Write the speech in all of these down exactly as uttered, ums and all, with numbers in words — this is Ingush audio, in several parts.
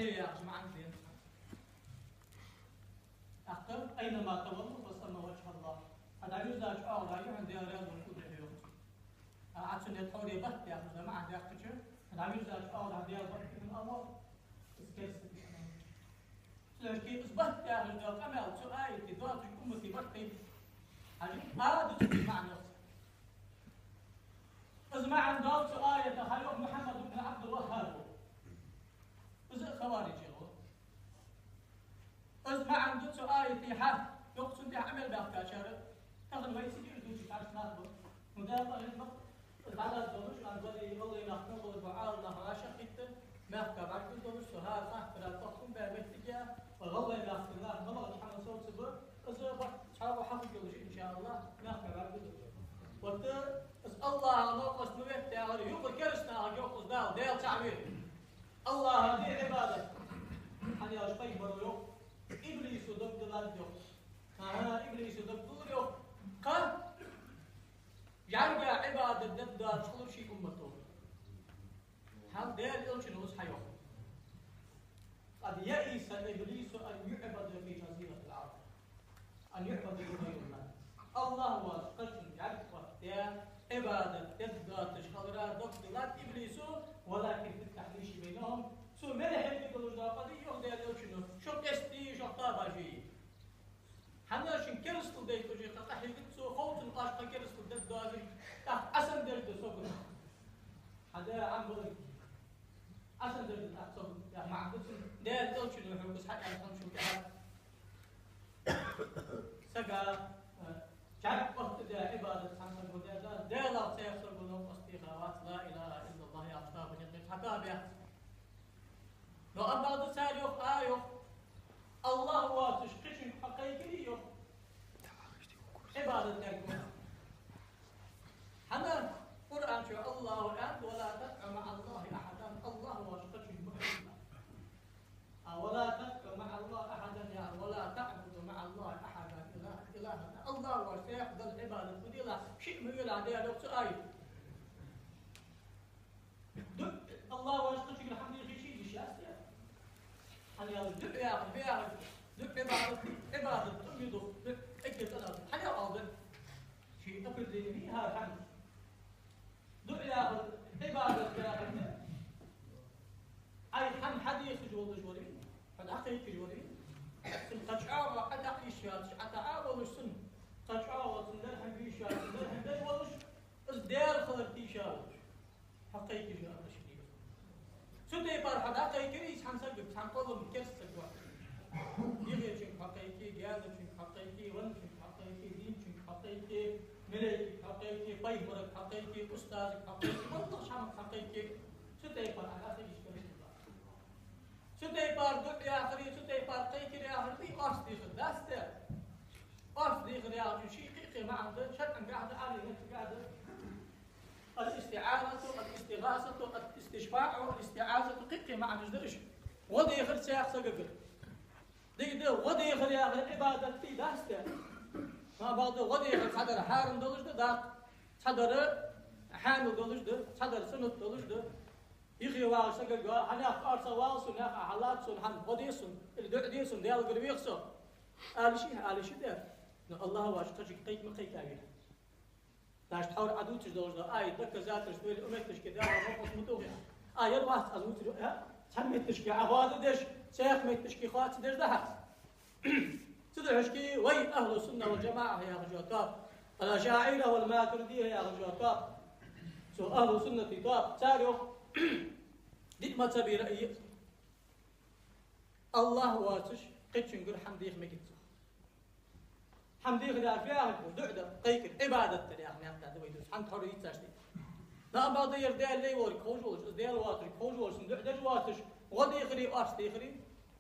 яхаш маӀан дена. ТӀаккха: «أينما تولوا فثم وجه الله». Хьо дӀавийрзача оагӀорахьа Даьла раьза волча тӀа да хьо, йоах. А, Ӏа цунна тхьовра барт яхаш да маӀан даьккхача, хьо дӀавийрзача оагӀорахьа Даьла барт хилар, из керста да. Цудухьа из барт яхаш да къамаьл цу аята доацаш уммата барт хилар. Хьажал, а, да цун маӀан. Из маӀан доал цу аята, хьайоах Мухьаммад ибн Ӏабдул-ВаххӀаба. Из а хаварижех ва. Из маӀан да цу аята, хьа, йоах, цунна тӀехьа Ӏамал баьхкачар, тахан вай цига дувцаш нах ба. Ну, Дала къахетам ба, из дӀадала долаш, ан вали гӀалгӀай нах мел долаш ба Ӏаламнах вӀашагӀкхийтта, мехка бӀаргагуш долаш, цу хӀара къахкара тохкам баь моттиге, гӀалгӀай нах, нах малагӀча хӀаман совцаргба, из барт цхьа ва хьахьокхаш йолаш, иншааллахӀ, мехка бӀаргагуш долаш. Вот из АллахӀа новкъост ма вета яхар, юха керастанаха йоах из Дала, Даьла цаӀ ве. АллахӀа де Ӏибадат. ХӀана аьлча пайхамара йоах, иблисо дог диллад йоах. ХӀаа, иблисо дог диллар йоах. Кхы жӀарга Ӏибадат дергдоацаш хилар ший уммато. ХӀанз Даьла Элчано из хьайоах: «قد يئس إبليس أن يعبد في جزيرة الأرض». أن يعبد غير الله. АллахӀ воацаш кхычунга жӀарг хӀоттаде, Ӏибадат дергдоацаш хилара дог диллад иблисо, ولكن في التحريش بينهم. Цо мел хьега долаш дола къа да, йоах Даьла Элчано, шо къестае, шо тоабаш е. ХӀана аьлча шийна керастал дайташ, кхы къахьегаргда цо, хов цунна оаш кхы керастал дергдоацаш, тӀаккха Ӏа санна деш да согара. Хьада Ӏамбалар. Ӏа санна деш да тӀаккха согара, яха маӀан да цун. Даьла Элчано хьога из хьааьнна хиннад шун тӀехьа. Сага, э, жӀарг хӀоттаде Ӏибадат цхьан саго даьд, Даьлах цхьан саго новкъост теха вац, لا إله إلا الله яхаш тоабан никъ хьатӀабаьхьа. Но амма да цар йоах, а, йоах, АллахӀ воацаш кхычунга хьакхайкаре йоах, Ӏибадат дергва. ХӀана? Къуръан чу АллахӀа аьннад: «ولا تدع مع الله أحدا». АллахӀ воацаш кхычунга ма хьакхайкаре. А, «ولا تدع مع الله أحدا» яхар, «ولا تعبد مع الله أحدا إلها», إلها. АллахӀ воацаш цхьаккха Далла Ӏибадат ма делахь, шиъ ма велахь, Даьла йоах цу аята. ДуӀа, АллахӀ воацаш кхычунгара хӀама дехе шийга йиш яц, яхар. ХӀана аьлча дуӀа яхар, дуӀа яхар, дуӀа Ӏибадат, Ӏибадат тӀом бу, дуӀа эггара цӀена да. ХӀана аьлча дуӀа? Ший определени хӀара хӀаман. ДуӀа яхар, Ӏибадат яхар да. Ӏа хӀама хьадехаш волаш вар вий, хьо дӀакхайкаш вар вий. Цунна кхы чӀоагӀа Ӏа дӀа йиш йоацаш, Ӏа тӀа волаш цунна, кхы чӀоагӀа цунна дархьам бе йиш йоацаш, цунна дархьам беш волаш, из Даьла хилар тийша волаш. Хьакхайкаш а аш дийр. Цу тайпара хьо дӀакхайкаре, из цхьан сагага, цхьан кхоллама керста саг вац. Юхерчунга хьакхайке, гаьнарчунга хьакхайке, венначунга хьакхайке, дийначунга хьакхайке, малейкага хьакхайке, пайхамарга хьакхайке, устазага хьакхайке, моллагӀча хӀамага хьакхайке. Цу тайпара Ӏа дӀакхайкаш керста саг вац. Цу тайпара дуӀа яхаре, цу тайпара кхайкар яхар да орц дехар, дац те? Орц дехар яхачун ший кхы-кхы маӀан да, шарӀагахьа да, Ӏаьлий меттагахьа да. الاستعانة، الاستغاثة، الاستشفاع، الاستعاذة, кхы-кхы маӀанаш да уж. Гӏо дехар цхьан сагагара. Дика да, гӏо дехар яхар Ӏибадат да, дац те? Ма бакъда гӏо дехар цхьадар хьарам долаш да, даккха, цхьадар хьанал долаш да, цхьадар суннат долаш да. Юхе вагӏача сагага: «Хьанах къарса вала сона, нах а хьалаца сона, хьан гӏо де сона, или дуӏа де сона, Даьлагара веха со», ала йиш я, ала йиш я те? Но АллахӀ воацаш кхычунга кхайка ма кхайкаве. Даже тхьовра Ӏа дувцаш долаш дола аят доказательство или укх метташка Дала новкъост ма тохе. А, ер вац аз вувцар, а? Цхьан метташка Ӏа хоададеш, цхьан метташка хоацадеш да хьа. Цудухьа вай أهل السنة والجماعة яхаш йола тоаба, الأشاعرة والماتريدية яхаш йола тоаба, цу أهل السنة тоаба, цар йоах, диъ мазхӏабе раъйи я. АллахӀ воацаш кхычунгара хӏама деха мегац цо. Хӏама дехар яхар фу яхар да? Дуӏа дар, кхайкар, Ӏибадат дар яха меттала да вай дувцаш. Хӏана тхьовра йийцаш да. Амма бакъда ер Даьла лай волга ховш волаш, из Даьла воацилга ховш волаш, цунна дуӏа деш воацаш, гӏо дехаре, орц дехаре,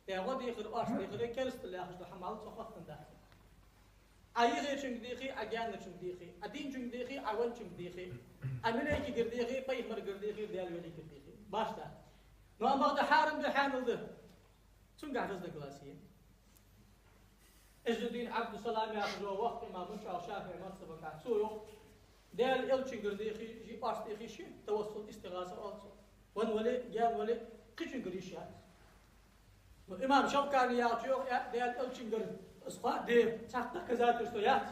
е гӏо дехар, орц дехаре, керастал яхаш дола хӏама цо хоттаденна дац. Ӏа юхерчунга дехе, Ӏа гаьнарчунга дехе, Ӏа дийначунга дехе, Ӏа венначунга дехе, Ӏа малейкагара дехе, пайхамарагара дехе, Даьла велийгара дехе. Башха дац. Но амма бакъда хьарам да, хьанал да. Цунгахь разногласие я. Ӏиззуддин Ӏабдуссалам яхаш вола воккха имам ва чӏоагӏа ШафиӀий мазхӏабагахь. Цо йоах: Даьла элчунгара дехе, орц дехе йиш я, тавассул, истигӏаса оал цох. Венна вале, гаьна вале, кхычунгара йиш яц. Имам Шавкани яхачо йоах, э, Даьла Элчангара из хьоаде цхьаккха доказательство яц.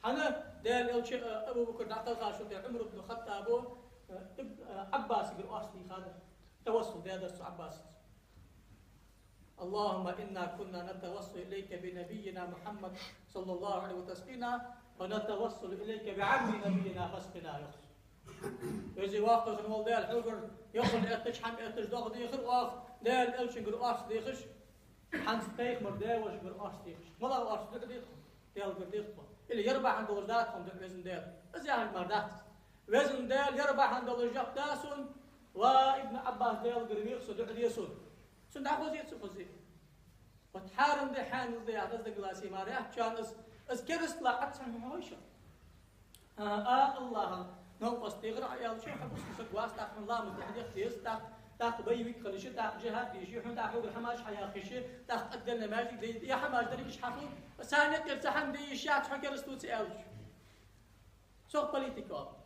ХӀана? Даьла Элча, э, Абу Бакр дӀакхалхачул тӀехьа Ӏумар ибн Хаттабо, э, иб-, э, Ӏаббасагара орц дийхад. Тавассул даьдар цо Ӏаббасаца. اللهم إنا كنا نتوسل إليك بنبينا محمد صلى الله عليه وسلم، ونتوسل إليك بعم نبينا فاسقنا, йоах цо. Веза-воккха хинна вола Даьла, хьогара йоккха эттача хӀама этташ догӀа дехар оаха, Даьла Элчангара орц дехаш, хӀанз пайхамара даь-вешийгара орц дехаш. МалагӀа орц? ДуӀа де тхона, Даьлагара де тхона. Или ер бахьан долаш да тхона дуӀа, Веза Даьла. Из яхар мара дац. Веза Даьла, ер бахьан долаш жоп да сона, ва Ибн Ӏаббас, Даьлагара веха со, дуӀа де сона. Цунна дӀахозий, ца хозий? Вот хьарам да, хьанал да яхар, из дагалаца мара яхача хана из, из керастал Ӏа цхьа хьо хьойша. А, а, Аллахӏа новкъост дехар Ӏа аьлча, хьо бусалба саг вац, тӀаккха хьона ламаз тӀехьа деха деза, тӀаккха, тӀаккха боевик хилча, тӀаккха джихӀад дийша, хьона тӀаккха хьогара хӀамаш хьаяха йиш я, тӀаккха отдельно маьждиг дайта, е хӀамаш деррига хьахул, царна юкъера цхьа хӀама де йиш яц хьо керастал ца аьлча. Цох политика оал.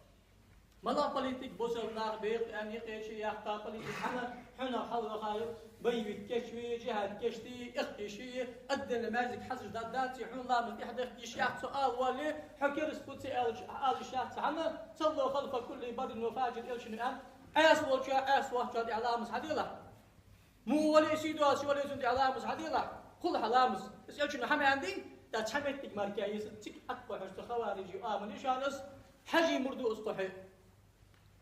МалагӀа политика? Бусалба нах бекъа аьнна юкъе чуяккха политика. ХӀана? Хьона хьалваха боевик кийчве, джихӀад кийчде, эккхийше, отдельно маьждиг хьазаш да, дац, хьона ламаз тӀехьа деха йиш яц цо ала вале, хьо керастал ца аьлча, ала йиш яц. ХӀана? صلوا خلف كل بر وفاجر, Элчано аьннад, Ӏаьса волчоа, Ӏаьса воацачоа тӀехьа ламаз хьаделахь. Во вале а, сий доацаш вале а, цунна тӀехьа ламаз хьаделахь, хул хьа ламаз. Из Элчано хӀама аьннадий? ТӀаккха цхьа моттиг мара кхы я из, цига Ӏа кхухьаш цу хаварижий оамал я шоана из, хьажий мурд ва из кхухье.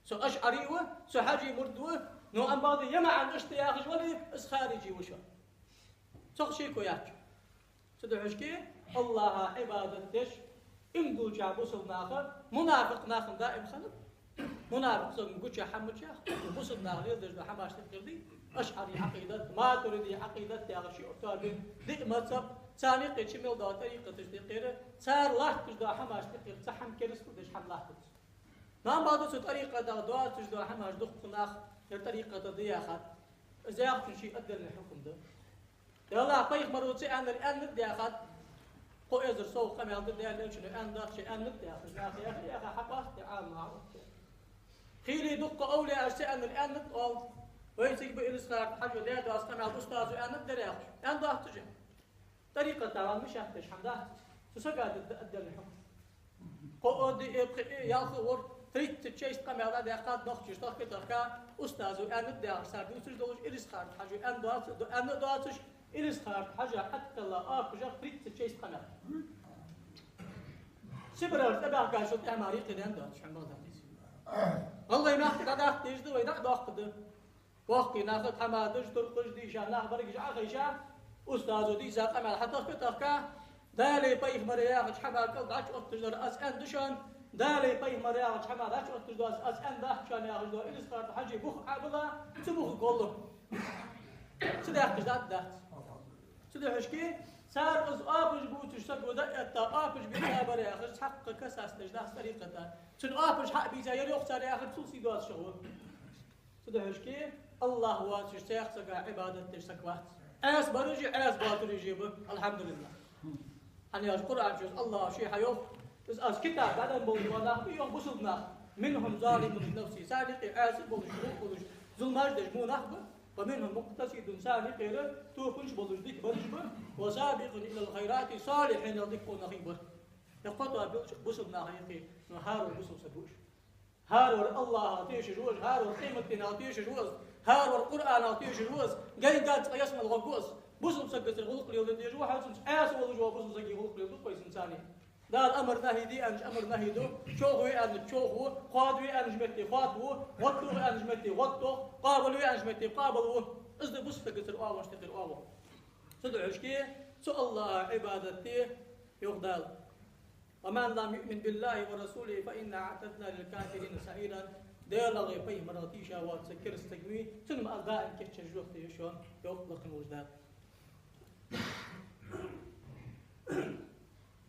Со ашӀари ва, со хьажий мурд ва, но амма бакъда е маӀан иштта яхаш вале, из харижи ва шоана. Цох шеко яц. Цудухьа шки Аллахӏа Ӏибадат деш, им дулча бусалба наха, мунафикъ нахана даим хиннад. Мунафикъ сага гуча хӀама ма яц, бусалба наха леладеш дола хӀамаш тӀехьа кхердий, ашӀари Ӏакъидат, матуриди Ӏакъидат яхаш ши октаби, диъ мазхӀаб, царна юкъе чу мел дола тӀарикъаташ тӀехьа кхер, цар латташ дола хӀамаш тӀехьа кхер, цхьа хӀама керастал деш хӀама латтац. Амма бакъда цу тӀарикъата доацаш дола хӀамаш дукха нах, ер тӀарикъата да яхад. Из яхачун ший отдельный хьукам да. Далла пайхамара ца аьннар аьннад яхад. Кхо эзар сов къамаьл да, Даьла Элчано аьнна дац, ше аьннад яхаш, наха яха, яха хьакъост, Ӏалам хьакъост. Хийла дукха овлияша ца аьннар аьннад оал. Вай цига ба Илисха-Юрта Хьажо даь доаца къамаьл устазо аьннад дера яхаш. Аьнна дац уж. ТӀарикъата ван мишахтеш хӀама дац. Цу сага да отдельный хьукам. Кхо а, диъ а, пхиъ а, ялх а, ворхӀ а, тридцать шесть къамаьл дӀадаьккхад нохчаша тахка-тахка, устазо аьннад яхаш, цар дувцаш долаш, Илисха-Юрта Хьажо аьнна доац-, аьнна доацаш, Илисха-Юрта Хьажа Ӏаткъала оапашах тридцать шесть къамаьл. Сибрера тӀабаьхкачул тӀехьа мара юкъе даьнна доацаш хӀама бакъда. ГӀалгӀай мехка дӀадаккха дезаш да вай, дӀа а доаккхаргда. Воккхий нах, тхьамадаш, туркхаш, дийша нах, берригаш Ӏохайша, устазо дийца къамаьл хьатахка-тахка, Даьлеи пайхамареи яхача хӀаман кӀал дӀачуотташ дар аз аьнна да шоана, Даьлеи пайхамареи яхача хӀаман дӀачуотташ дар аз аьнна дац шоана яхаш дола Илисха-Юрта Хьажий бух Ӏобилла, цу бухага гӀолла. Цу даьккхача дац, дац. Цудухьа шки, цар из оапаш бувцаш саго дӀаэтта, оапаш бийца бар яхаш, цхьаккха касаться деш дац тӀарикъата. Цун оапаш хьа а бийца, ер йоах цар яхар, цул сий доацаш ва. Цудухьа шки, Аллахӏ воацаш цхьаккха сага Ӏибадат деш саг вац. Ӏаьса бараш а, Ӏаьса боацараш а ба, алхьамдулиллахӀ. ХӀана аьлча Къуръан чу Аллахӏа ше хьайоах, из аз китаб дӀаденна болаш бола нах ба, йоах, бусалба нах. منهم ظالم لنفسه, царна юкъе Ӏаьса болаш, гӀулакх болаш, зуламаш деш мо нах ба. ومنهم مقتصد, царна юкъера тоабанаш болаш, дика бараш ба. وسابق إلى الخيرات, салихӀинех дика къонахий ба. Е кхо тоаба йолча бусалба наха юкъе, но хӀара вар бусалба саг ва из. ХӀара вар Аллахӏах тешаш ва из, хӀара вар къематдийнах тешаш ва из, хӀара вар Къуръанах тешаш ва из, гайгаццӀа ялсмала гӀоргва из. Бусалба сагацара гӀулакх леладе дезаш ва хьо, цунца Ӏаьса волаш вола бусалба сага гӀулакх леладу вай цунца царна. Дала амар нахьи де аьннача амар нахьи ду, човхаве аьннача човхаву, кхоадаве аьннача метте кхоадаву, гӀодтохе аьннача метте гӀодтох, къоабалве аьннача метте къоабалву. Из да бусалба сагацара оагӀонаш тӀехьа кхер оагӀув. Цудухьа шки, цу Аллахӏа Ӏибадат де, йоах Дала. ومن لم يؤمن بالله ورسوله فإنا أعتدنا للكافرين سعيرا. Даьлах а пайхамарах а тийша воаца саг кераста саг вий, цунна ма аз даим кийчъеш йоах те шоана, йоах лакха волча Дала.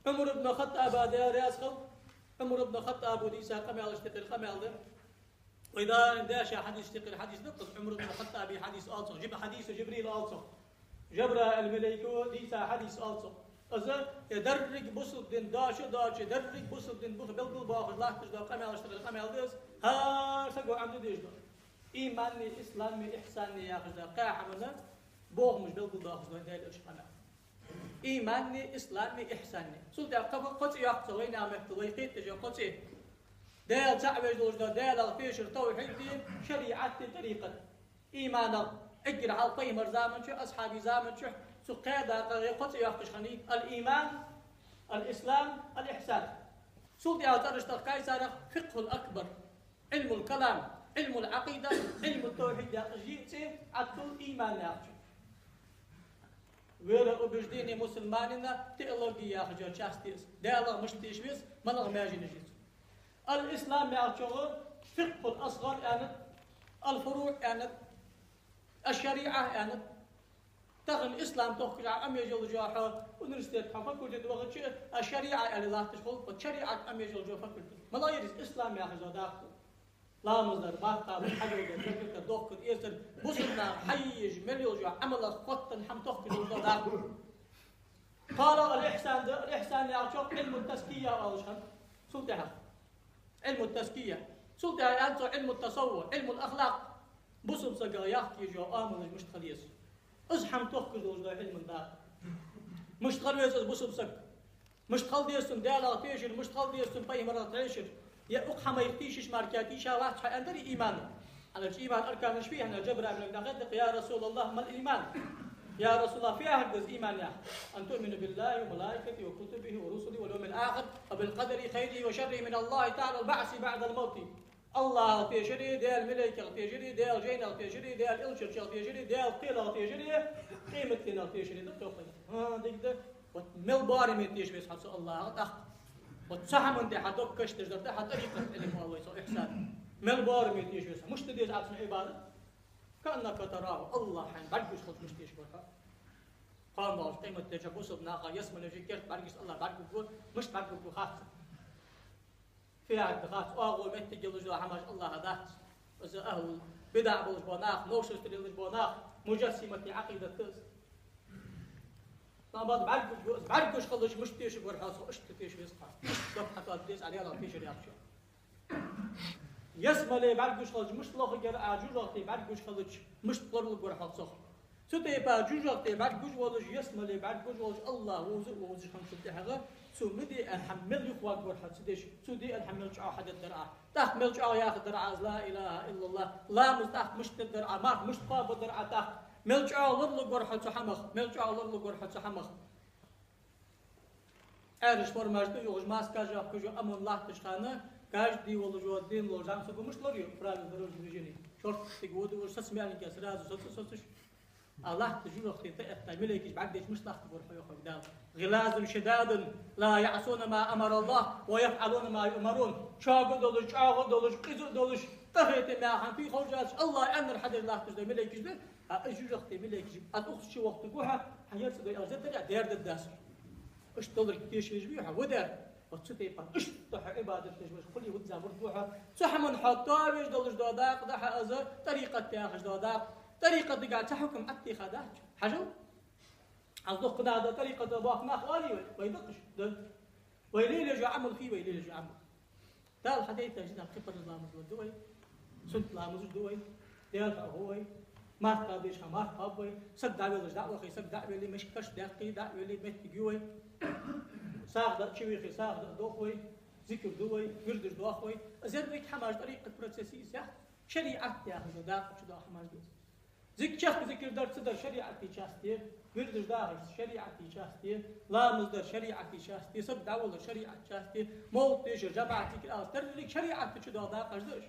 Ӏумар ибн Хаттаба, Даьла раьза хилва, Ӏумар ибн Хаттаба дийца къамаьлашта юкъера къамаьл да. Вай даим дийша хьадисашта юкъера хьадис да-кх из, Ӏумар ибн Хаттаба хьадис оал цох, Жиб-, хьадису Жибрил оал цох. Жабраил малайко дийца хьадис оал цох. Из, э, деррига бусалба дин доаца а доацаш, деррига бусалба дина бух белгалбоахаш латташ дола къамаьлашта юкъера къамаьл да из, хӀара саго Ӏомаде дезаш дола. Имани, ислами, ихьсани яхаш дола кхаь хӀамана Бохамаш белгалдоахаш да Даьла элчан къамаьл. Иманни, исламни, ихьсанни. Цул тӀехьа кхы, кхо цӀи йоаккх цо вайнаьха меттала, вай кхетаде кхо цӀи. Даьла цаӀ веш долаш да, Даьлах тешар, тавхьид, шариӀат, тӀарикъат. Иманах эггара хьалха пайхамара заман чу, асхьабий заман чу, цу кхаь дакъа вай кхо цӀи йоаккхаш хиннай: ал-иман, ал-ислам, ал-ихьсан. Цул тӀехьа цӀераш тӀа кхайсарах фикъхул акбар, Ӏилмул калам, Ӏилмул Ӏакъида, Ӏилмут тавхьид яхаш шиъ цӀи Ӏаттул иман яхача. Вероубеждение мусульманина, теология яхача часть я из. Даьлах мишта теша веза, малагӀа маьженаш я цун. Ал-ислам яхачох фикъхул асгӀар аьннад, ал-фуруӀ аьннад, аш-шариӀа аьннад. Тахан ислам тохкаш Ӏа Ӏомаеш йолча хьо университет, хьо факультет вахача, аш-шариӀа аьле латташ хул, хьо шариӀат Ӏомаеш йолча факультет. МалагӀа я из ислам яхаш дола дакъа? Ламаз дар, марха кхабар, хьаж дар, закат дар, дохкар, эцар, бусалба наха хьаеш мел йолча Ӏамалах хоттаденна хӀама тохкаш йолча дакъа. КхоалагӀа ал-ихьсан да, ал-ихьсан яхачох Ӏилмут тазкия оалаш хиннад. Цул тӀехьа Ӏилмут тазкия. Цул тӀехьа аьннад цо Ӏилмут тасаввуф, Ӏилмул ахлакъ. Бусалба сага яхкиеш йола Ӏамалаш мишта хила еза. Из хӀама тохкаш долаш да Ӏилман дакъа. Мишта хила веза из бусалба саг? Мишта хила деза цун Даьлах тешар, мишта хила деза цун пайхамарах тешар? Е укх хӀамайх тийшаш мара кхы тийша вац хьо аьннадар иман. Хьанача иман арканаш фий хьона? Джабраил малайк дӀахаьттад: «يا رسول الله، ما الإيمان؟» Я Расулаллах, фу яхар да из иман яхар? «أن تؤمن بالله وملائكته وكتبه ورسله واليوم الآخر وبالقدر خيره وشره من الله تعالى والبعث بعد الموت». Аллахах тешари, Даьла малайкех тешари, Даьла жайнех тешари, Даьла элчанех тешари, Даьла кхелах тешари, къематденах тешари да кхы йоах. ХӀа, дика да. Вот мел боараме теша веза хьо цу Аллахах тӀаккха. Вот цу хӀаман тӀа хьа дог кашдеш дар да хьа тӀарикъат Ӏилма, Аллах, со ихьсан. Мел боараме теша веза хьо. Мишта деза Ӏа цун Ӏибадат? «كأنك تراه», Аллах хьайна бӀаргагуш хилча мишта теша веза хьо. Кхоана долча къематдийнахьа бусалба наха ялсмален жи керта бӀаргашца Аллах бӀаргагургва, мишта бӀаргагургва хац. Фу яхар да хац, оагӀув, моттиг йолаш дола хӀамаш Аллахӏа дац. Из ахӀлул бидаӀ болаш бола нах, новшество лелаш бола нах, муджассиматий Ӏакъидат да из. Амма бӀаргагуш, бӀаргагуш хилча мишта тешарг вар хьо, цох иштта теша веза хьо. Иштта доп хьатоадде деза Ӏа Даьлах тешар яхачох. Ялсмале бӀаргагуш хилча мишта лохаргьяр Ӏа, жожагӀате бӀаргагуш хилча мишта лоралургвар хьо цох. Цу тайпара жожагӀате бӀаргагуш волаш, ялсмале бӀаргагуш волаш, Аллахӏ вовза а вовзаш хинначул тӀехьагӀа, цо ма де аьнна хӀама мел юхаваргвар хьо ца деш, цо де аьнна хӀама мел чӀоагӀа хьадергдар Ӏа. ТӀаккха мел чӀоагӀа яхаргдар Ӏа из لا إله إلا الله, ламаз тӀаккха мишта дергдар Ӏа, марха мишта кхоабаргдар Ӏа тӀаккха. Мел чӀоагӀа лоралургвар хьо цу хӀамах, мел чӀоагӀа лоралургвар хьо цу хӀамах. Ӏаьржа формаш тӀа юхаш, маскаш йоаккхаш, ОМОН латтача хана, каждый волаш вола дин волаш зӀамсаго мишта лораю правила дорожного движения. Шортта цига вода волаш, соцамаьланга сразу соца, соцаш. А латта жожагӀатен тӀа этта малейкаш бӀаргадайча мишта латтаргвар хьо, йоах Дала. غلاظ شداد لا يعصون ما أمر الله ويفعلون ما يؤمرون. ЧоагӀа долаш, чӀоагӀа долаш, къиза долаш, тӀахетам яхаш, хӀанз тӀехьа ховш яц, Аллахӏа аьннар хьадеш латташ да малейкаш да, а из жожагӀатен малейкаш, аз укхаза чу вахийтаргва хьо, хьа яр ца дой, аз дергдар, дер дергдац. Иштта долга тешаш вий хьо, ва дер? Вот цу тайпара иштта хьо Ӏибадат деш вар хуле, визза мурд ва хьо. Цу хӀаман хьо тоавеш долаш дола дакъа да хьа из, тӀарикъат яхаш дола дакъа. ТӀарикъатага цхьа хьукам Ӏаттеха дац. Хьажал? Аз дукха нах да тӀарикъата бохка нах оалий вай? Вай да-кх уж, да. Вай лелаеш йола Ӏамал фий вай лелаеш йола Ӏамал? Дала хьадайташ дина кхы парз ламаз лургда вай, суннат ламазаш ду вай, Даьла хьоахаву вай, марха кхаба дезача хана марха кхоаб вай, саг дӀавеллача дӀа а вахе, саг дӀа а велле, мишта каш даьккхе, дӀа а велле, моттиг ю вай, сагӀа даа чу вехе, сагӀа даа дох вай, зикр ду вай, вирдаш доах вай. Из ер вай хӀамаш тӀарикъата процесс я из, яхь? ШариӀат яхаш дола дакъа чу дола хӀамаш да из. Зик-, чехка зикр дар ца дар шариӀата часть я, вирдаш дахар шариӀата часть я, ламаз дар шариӀата часть я, саг дӀавалар шариӀата часть я, мовлат дешар, жамаӀат зикр алар, деррига шариӀата чу дола дакъаш да уж.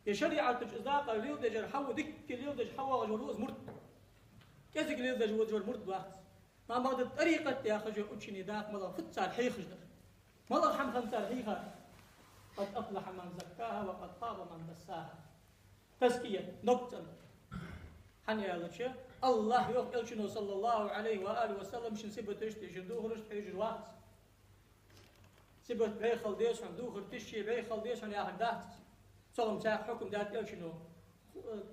Е шариӀата чу из дакъа леладеш вар хьава, дикка леладеш хьавоагӀаш вар ва из мурд. КӀезига леладеш водаш вар мурд вац. Амма да тӀарикъат яхаш йола учени дакъа малагӀа фуд цар хьехаш дар? МалагӀа хӀама хиннад цар хьийха? قد أفلح من زكاها وقد خاب من دساها. Тазкия, ног цӀена. ХӀана аьлча, Аллахӏ йоах, Элчано, صلى الله عليه وآله وسلم, шун сибаташ тӀа, шун духараш тӀа хьежаш вац. Сибат бӀеха хила деза хьона, духар тише бӀеха хила деза хьона яхар дац. Цох-м цхьаькха хьукам даьд Элчано.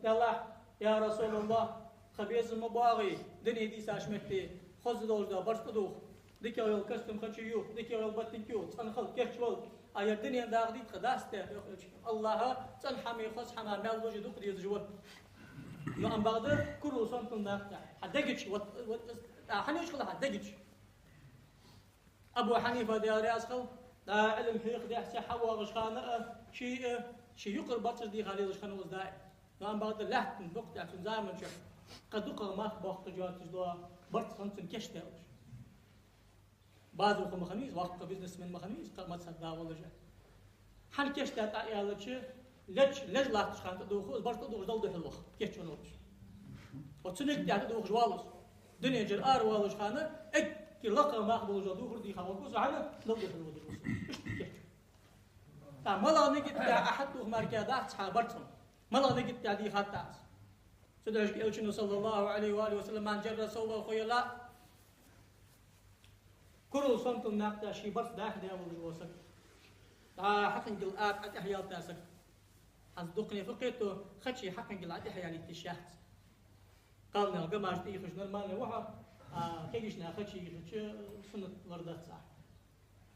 Даллахь, я Расулаллахӏ, тха безам ма боагӀий, дуне дийцача метте хоза долаш дола барзкъа дувха. ДикагӀа йола костюм ха чу ю, дикагӀа йола ботинки ю, цӀена хила, кийчвала. А ер дунен дагӀа дий тха, дац те, йоах Элчано. Аллахӏа цӀена хӀамеи хоза хӀамеи маьл луш дукха дезаш ва. Ну, ам бакъда, курал сомтал нах тӀа. Хьа дега чу, вот, вот, а, хьанаш хила хьа дега чу. Абу Хьанифа, Даьла раьза хилва, да, Ӏилма хьехадеш, цхьа хьавоагӀаш хана а, ший а, ший юкъара барзкъаш дийха лелаш хиннав из даим. Ну, ам бакъда лаьттан букъ тӀа цун заман чу кхы дукхагӀа мах боаккхаш йоацаш дола барзкъа хиннад цун кийчдаь. Базуха ма хиннавий из, воккха бизнесмен ма хиннавий из, кхы мазхӀаб да волаш. Хьан кийчдаь тӀа аьлча, леж, леж латташ хана тӀадувхаш, барзкъа тӀадувхаш дола духьал ваха, кийчо волаш. Оцу ниг тӀа тӀадувхаш воалл из. Дунен чура аравоалаш хана, эггара лакхагӀа мах болаш дола духар дийха воалл из, хьана дола духьал ваха. Иштта кийчо. ТӀаккха малагӀа нигат тӀа Ӏа хьатӀадувха мара дац хьа барзкъа? МалагӀа нигат тӀа дийхад Ӏа из? Цудухьа Элчано, صلى الله عليه وآله وسلم: «من جر ثوبه خيلاء». Курал сомтал нах тӀа ший барзкъа дахьадаь волаш вола саг. ДӀа хьакхингал аба Ӏа тӀехъялийта саг. ХӀанз дукхане фу кхетаду, хачи хьакхингал Ӏа тӀехъялийта йиш яц. Кхалнах гамаш тӀа йийхача нормально ва хьо, а кегийча наха хачи йийхача суннат лорадац Ӏа.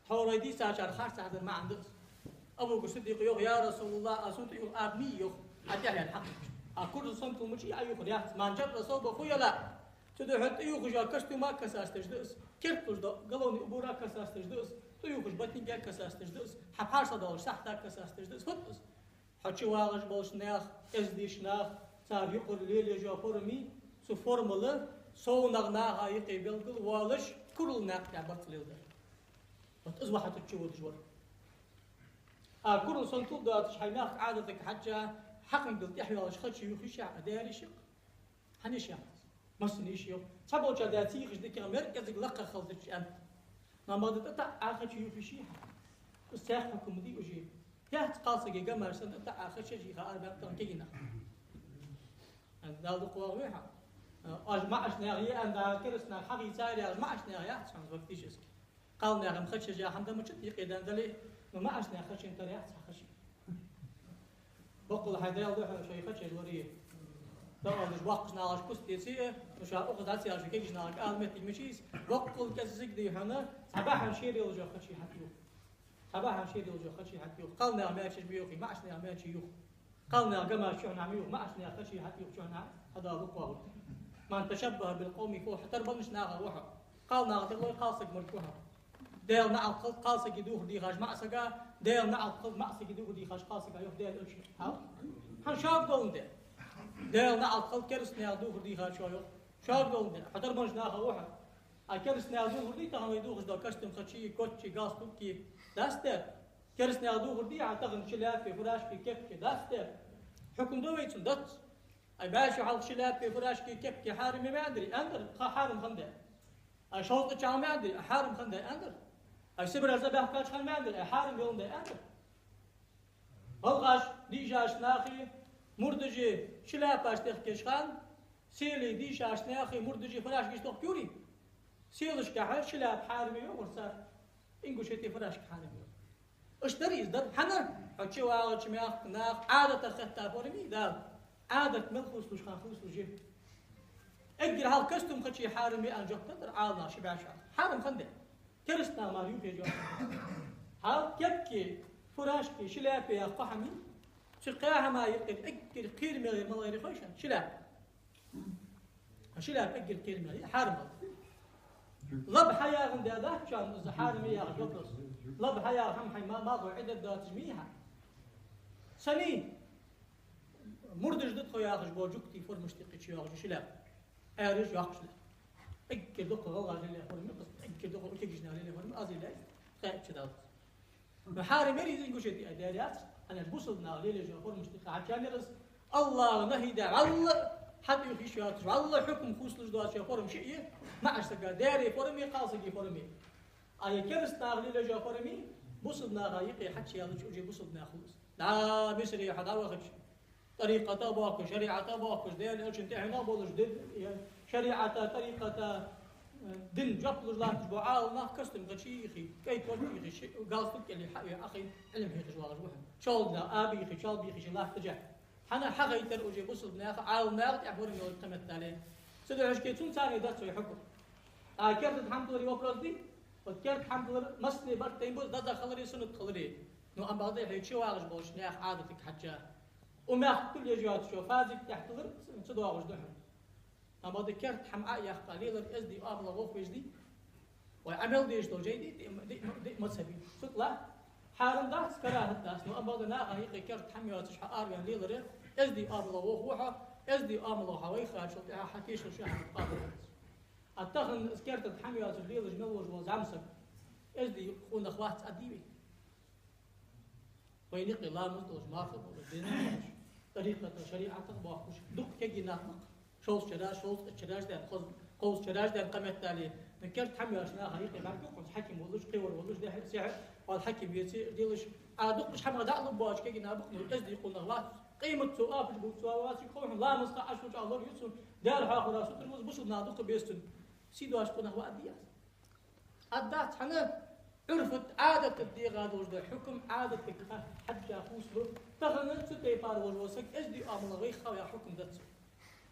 Тхьовра дийцачар харцахьа дар маӀан да из. Абу Бакр Сиддикъа йоах: «Я РасулаллахӀ, а сона тӀаювха аба мий?» — йоах. Ӏа тӀехъяьнна хьакхаьча. А курал сомтал мичай Ӏа ювхар яц, «من جر ثوبه خيلاء». Цудухьа тӀаювхаш йола костюма касаться деш да из, керта луш дола головной убора касаться деш да из, тӀаювхаш ботинка касаться деш да из, хьа пхьарса долаш сахьта касаться деш да из, фуд из? Хьо чувагӀаш болча наьха, эздийча наьха, цар юкъара лелаеш йола форма, цу формал совнагӀа наха юкъе белгал воалаш, курал нах тӀа барзкъа леладар. Вот из ва хьа тӀа чуводаш вар. А курал сомтал доацаш хьай мехка Ӏадатага хьежжа, хьакхингал тӀехъялаш хачи ювха йиш я, даьра йиш я-кх. Хьан йиш яц? Массане йиш я. Цхьаболчар даьра ца йийхача дикагӀа мара кӀезига лакхагӀа хилча аьнна. Но ам бакъда тӀатаӀа хачи ювха йиш я хьа? Из цхьа хьукам да уже. Яц кхалсага гамаш санна тӀатаӀа хачи йийха арабаьннаб тахан кегий нах. Дала дукха вахаве хьо. Оаш маӀача наьха я аьнна, кераста нах хьагӀийцар яхаш маӀача наьха яц хьона фактически. Кхалнаьха-м хачи еш хӀама да мичад, юкъе даьнна дале а, ну, маӀача наьха хачен тара яц хьа хачи. Боккъала хьай Даьла духьа шоай хачи лорае. ДагӀалдаш боккхача нахах куц деце а, ну, ша укхаза дӀа ца яьлча, кегийча нахага ала моттиг мичай из, боккъала кӀезига дий хьона, цхьа бахьан шера йолаш йола хачи хьатӀаювха. Цхьа бахьан шера йолаш йола хачи хьатӀаювха. Кхалнаьха маьчеш ма ювхий, маӀача наьха маьчеш ювха. Кхалнаьха гамаш чухьнахьа ма ювха, маӀача наьха хачи хьатӀаювха чухьнахьа, хьа Дала дукха вахаве. «من تشبه بقوم فهو», хьатарбаннача нахах ва хьо. Кхалнаха тӀа лой кхалсаг мара ва хьо. Даьла наӀалт хилда кхалсага духар дийхача маӀа сага, Даьла наӀалт хилда маӀа сага духар дийхача кхалсага, йоах Даьла Элчано. Хьал? Хьан шога долан де? Даьла наӀалт хилда кераста наьха духар дийхачоа, йоах. Шога долан де? Хьатарбаннача нахах ва хьо. А кераста наьха духар дий тахан вай дувхаш дола костюм, хачи, котчи, галстукки? Дац де? Кераста наьха духар дий хьа тахан шляпи, фуражки, кепки? Дац де? Хьукам да вай цун? Дац. Ай бӀаь шу хьалха шляпи, фуражки, кепки хьарам я ма аьннадий? Аьннадар, кхы хьарам хиннадаь. Ай шовзткъа чам ма аьннадий? Ай хьарам хиннадаь, аьннадар. Ай Сибре зӀамига баьхкача хана ма аьннадий? Ай хьарам йоландаь, аьннадар. ГӀалгӀаша, дийшача наха мурдаш шляпаш тохкаш хана, селий дийшача наха мурдаш фуражкаш тохкайий? Селашка хьа шляпа хьарам я йоахар цар, Ингушете фуражка хьарам я йоах. Иштта дар из, дар. ХӀана? Хьо чувагӀача мехка наха Ӏадатах хетта форма я, да. Ӏадат мел хувцалуш хана хувцалуш я. Эггара хьалха костюм, хачи хьарам я аьнна жоп далар Ӏаламнаха ши бӀаь шу хьалха. Хьарам хиннадаь. Кераста наха мара ювха еза йоах. Хьал, кепки, фуражки, шляпи яха кхо хӀама я. Цу кхаь хӀаман юкъера эггара кхерамегӀа малагӀа я хой шоана? Шляпа. Шляпа эггара кхерамегӀа я, хьарам хилар. Лаба хьаяхандаь дац шоана из хьарам я яхаш вопрос? Лаба хьаяха хӀама хьай ма-, малхо Ӏи дергдоацаш ма йий хьа. Сенна? Мурдаш да тхо яхаш бола жугтий формаш тӀа кхыча йоагӀаш я шляпа. Ӏаьржа йоаккхаш шляпа. Эггара дукха гӀалгӀаша лелае форма я-кх из, эггара дукха кегийча наха лелае форма я-кх, аз лелае, тхаьчча даллалца. Ну, хьарам яр из Ингушете, ай, даьра яц, хӀана аьлча бусалба наха лелаеш йола формаш тӀа кхы хьачаннера из, АллахӀа нахьи даь, вӀалла хьатӀаювха йиш йоацаш, вӀалла хьукам хувцалуш доацаш йола форма шиъ я, маӀача сага даьра форма я, кхалсага форма я. А е кераста наха лелаеш йола форма бусалба наха юкъе хьачуяьлча, уже бусалба нах хул из. ДӀа Мисаре хьо дӀавахача, тӀарикъата боахкаш, шариӀата боахкаш, Даьла Элчан тӀехьенах болаш, ди-, е, шариӀата, тӀарикъата, э, дина жоп луш латташ бола Ӏаламнах костюм, хачи йийхе, кӀай кот йийхе, ши-, галстук кӀали хьа а ве, Ӏохайна, Ӏилма хьехаш вагӀаш ва хьона. ЧолхагӀа аба йийхе, чалба йийхе, ший латта тӀа жа. ХӀана? Хьагойтар уже бусалба наха, Ӏаламнаха тӀехь форма йолга кхаметтале. Цудухьа шке цунца царна дац вай хьукам. А керда хӀама даларе вопрос дий? Вот керда хӀама далар массане барт тайна ба из, деза хиларе, суннат хиларе. Ну, ам бакъда хьай чувагӀаш болча наьха Ӏадатага хьежжа. Укх мехка туллаш йоацача фазига тӀехьа туллар ца доагӀаш да хьона. Амма да керта хӀама Ӏояьккха лелар эздий оамалах вохавеш дий? Вай Ӏамал деш дола жай дий, диъ, диъ, диъ мазхӀаб. Цу тӀа ла хьарам дац, карахӀат дац, но амма да наха юкъе керта хӀама йоацаш хьо араваьнна лелар, эздий оамалах вохаву хьо, эздий оамалах хьо вайхачул тӀехьагӀа хьа тешал шу хьа къоабал дац. А тахан из керта хӀама йоацаш лелаш мел волаш вола зӀамсаг эздий къонах вац аьнна дий вай? Вайна юкъе ламаз долаш, марха долаш, дин долаш, тӀарикъата, шариӀатах бохкаш, дукха кегий нах ба-кх. Шовзткъа шера, шовзткъа шера даьнна, кхоз-, кховзткъа шера даьнна кхаметтали, но керта хӀама йоацаш наха юкъе бӀаргагу-кх цхьа хьаким волаш, кхывар волаш, дехьа-сехьа, вал хьаким веце, делаш, а дуккхача хӀамах дӀа а лургбоацаш кегий нах ба-кх, но эздий къонах вац. Къемат цо оапаш бу, цо вац, кхо хӀама ламазах Ӏаш вуча лор ю цун, Даьла хьоахавара сутара ва из, бусалба наха дукха беза цунна. Сий доацаш къонах ва аьнна дий аз? Аьнна дац, хӀана? Ӏурфа тӀа, Ӏадата тӀа дегӀа долаш да хьукам, Ӏадатага хьежжа хувцалу. Тахан цу тайпара волаш вола саг эздий оамалах вайх хьаваь хьукам дац цо.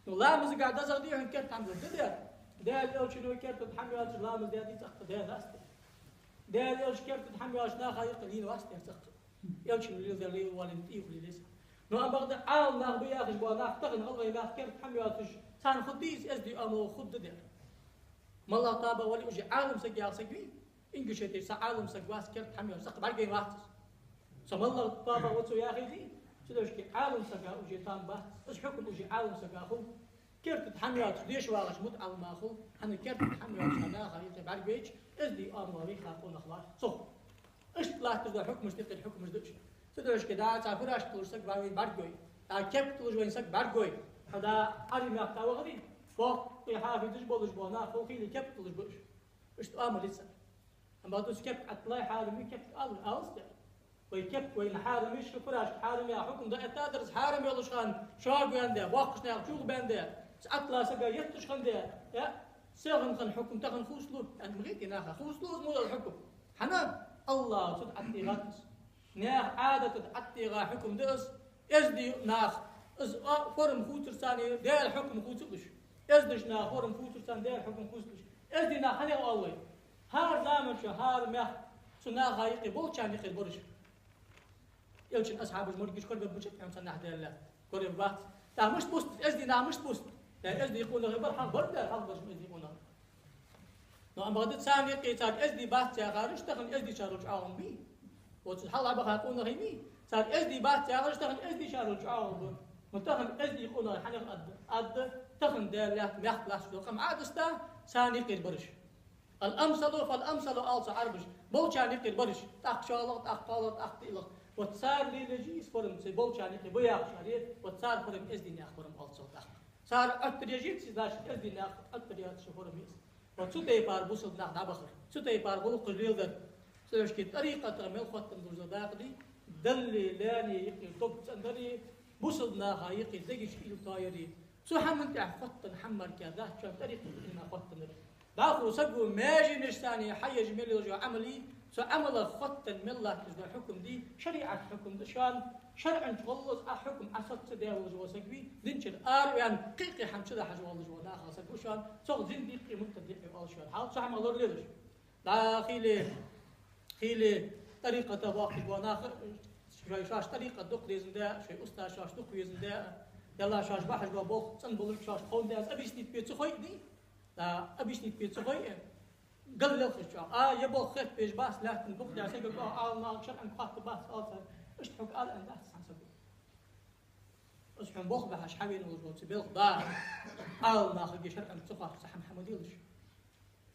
Ну, ламазагахьа дезагӀа дий хьона керта хӀама дар? Да дер. Даьла Элчано керта хӀама йоацаш ламаз даьдий цӀаккха? Даьдац. Даьла Элча керта хӀама йоацаш наха юкъе лийнавац дер цӀаккха. Элчано леладаьр лелавалийна тӀехьа лелац. Ну, амма бакъда Ӏалам нах ба яхаш бола нах тахан гӀалгӀай мехка керта хӀама йоацаш, царна хургдий из эздий оамалах хургда дер? Маллах Таба Вали уже Ӏалам саг яха саг вий? Ингушетера цхьа Ӏалам саг вац керта хӀама йоацаш, цӀаккха бӀаргавайна вац из. Цу Маллах Таба Вали цо яхийта, цу дешаца Ӏалам сага уже там бац, из хьукам уже Ӏалам сага хул. Керта хӀама йоацаш деша вагӀаш мутаӀаллим хул, хӀана, керта хӀама йоацаш наха юкъе бӀаргавайча, эздий оамалах вайха къонах вац цох. Иштта латташ да хьукмаш, тӀехьа хьукмаш да уж. Цу дешаца да цхьа фуражка туллаш саг вайна бӀаргагой, да кепка туллаш вайна саг бӀаргагой. Хьо да Ӏарбий мехка вахарий, боккхий хьафизаш болаш бола нах, хов хиле кепка туллаш ба уж. Иштта оамал я цар. Амма дус кепка Ӏоттале хьарам я, кепка ала, алас дер. Вай кепка вайна хьарам я, ши фуражка хьарам я, хьукам дӀаэттадар из хьарам йолаш хана, шога ваьнна де, боккхийча наьха чугӀа баьнна де, цу Ӏоттала сага етташ хинна де, я, сехьа хинна хьукам тахан хувцалу, аьнна ма хетий наха, хувцалу из мо дола хьукам. ХӀана? АллахӀа цу тӀа ӀотӀадийгӀад из. Наьха Ӏадата тӀа ӀотӀадийгӀа хьукам да из, эздий нах, из а форма хувцарца Даьла хьукам хувцалуш. Эздий нах форма хувцарца Даьла хьукам хувцалуш. Эздий нах хьанах оал вай? ХӀара заман чу, хӀара мехка цу наха юкъе болчарна юкъера бараш. Элчан асхьабаш моргаш корабергбац, царна нах Даьла лаьтта. Корабергбац. ТӀаккха мишта бус эздий нах, мишта бус? Даьла эздий къонахий бар, хьалха бар Даьла, хьалха бараш эздий къонахий. Но амма бакъда царна юкъе цар эздий бац яхараш тахан эздийчарел чӀоагӀа ба. Оцу хьалха баха къонахий мий? Цар эздий бац яхараш тахан эздийчарел чӀоагӀа ба. Но тахан эздий къонахий хьанах оал? Оал, тахан Даьла лаьтта, мехка латташ дола къам Ӏодиста, царна юкъера бараш. الأمثل فالأمثل оал цу Ӏарбаша. Болчарна юкъера бараш. ТӀаккха шоллагӀа, тӀаккха кхоалагӀа, тӀаккха диълагӀа. Вот цар лелаеш я из форма, цу болчарна юкъе ба яхачарех, вот цар форма эздий наьха форма оал цох тӀаккха. Цар Ӏоттар еш я из, значит, эздий наьха Ӏоттар еш йола форма я из. Вот цу тайпара бусалба нах дӀабахар, цу тайпара гӀулакхаш леладар. Цу дешаца тӀарикъатах мел хоттаденна долаш да дакъа дий, Даллеи лаьнеи юкъера дог цӀендари, бусалба наха юкъе дегаш уйла тоаяри. Цу хӀаман тӀа хоттаденна хӀама мара дац шоана тӀарикъата хӀаман хоттаденнар. ДӀахо саго маьженашца хьаеш мел йола Ӏамал я, цу Ӏамалах хоттаденна мел латташ дола хьукам дий, шариӀата хьукам да шоана, шарӀан чу гӀолла из Ӏа хьукам Ӏосоцадаь волаш вола саг вий, дин чура араваьнна, кхы-кхы хӀама чудахьаш волаш вола наха саг ва шоана, цох зиндикъ а, муртад а оал шоана. Хьал цу хӀамах лоралелаш. ДӀа хиле, хиле тӀарикъата бохкаш бола нах, шоай шоаш тӀарикъат дукха дезаш да, шоай устаз шоаш дукха везаш да, е шоаш бахьаш бола болх цӀена болга шоаш ховш да, объяснить бе ца хой а дий, да, объяснить бе ца хой а, гал лелхаш чӀоагӀа. А, е болх хетта безаш бац, лаьттан букъ да, сага кӀоа Ӏалам нах шарӀан хоттабац, алцар, иштта хьога ала аьнна дац цхьан саго. Из хьона болх бахьаш хьавена волаш вола цу белха да, Ӏалам нахага шарӀан ца хоатта цхьа хӀама хьа ма делаш.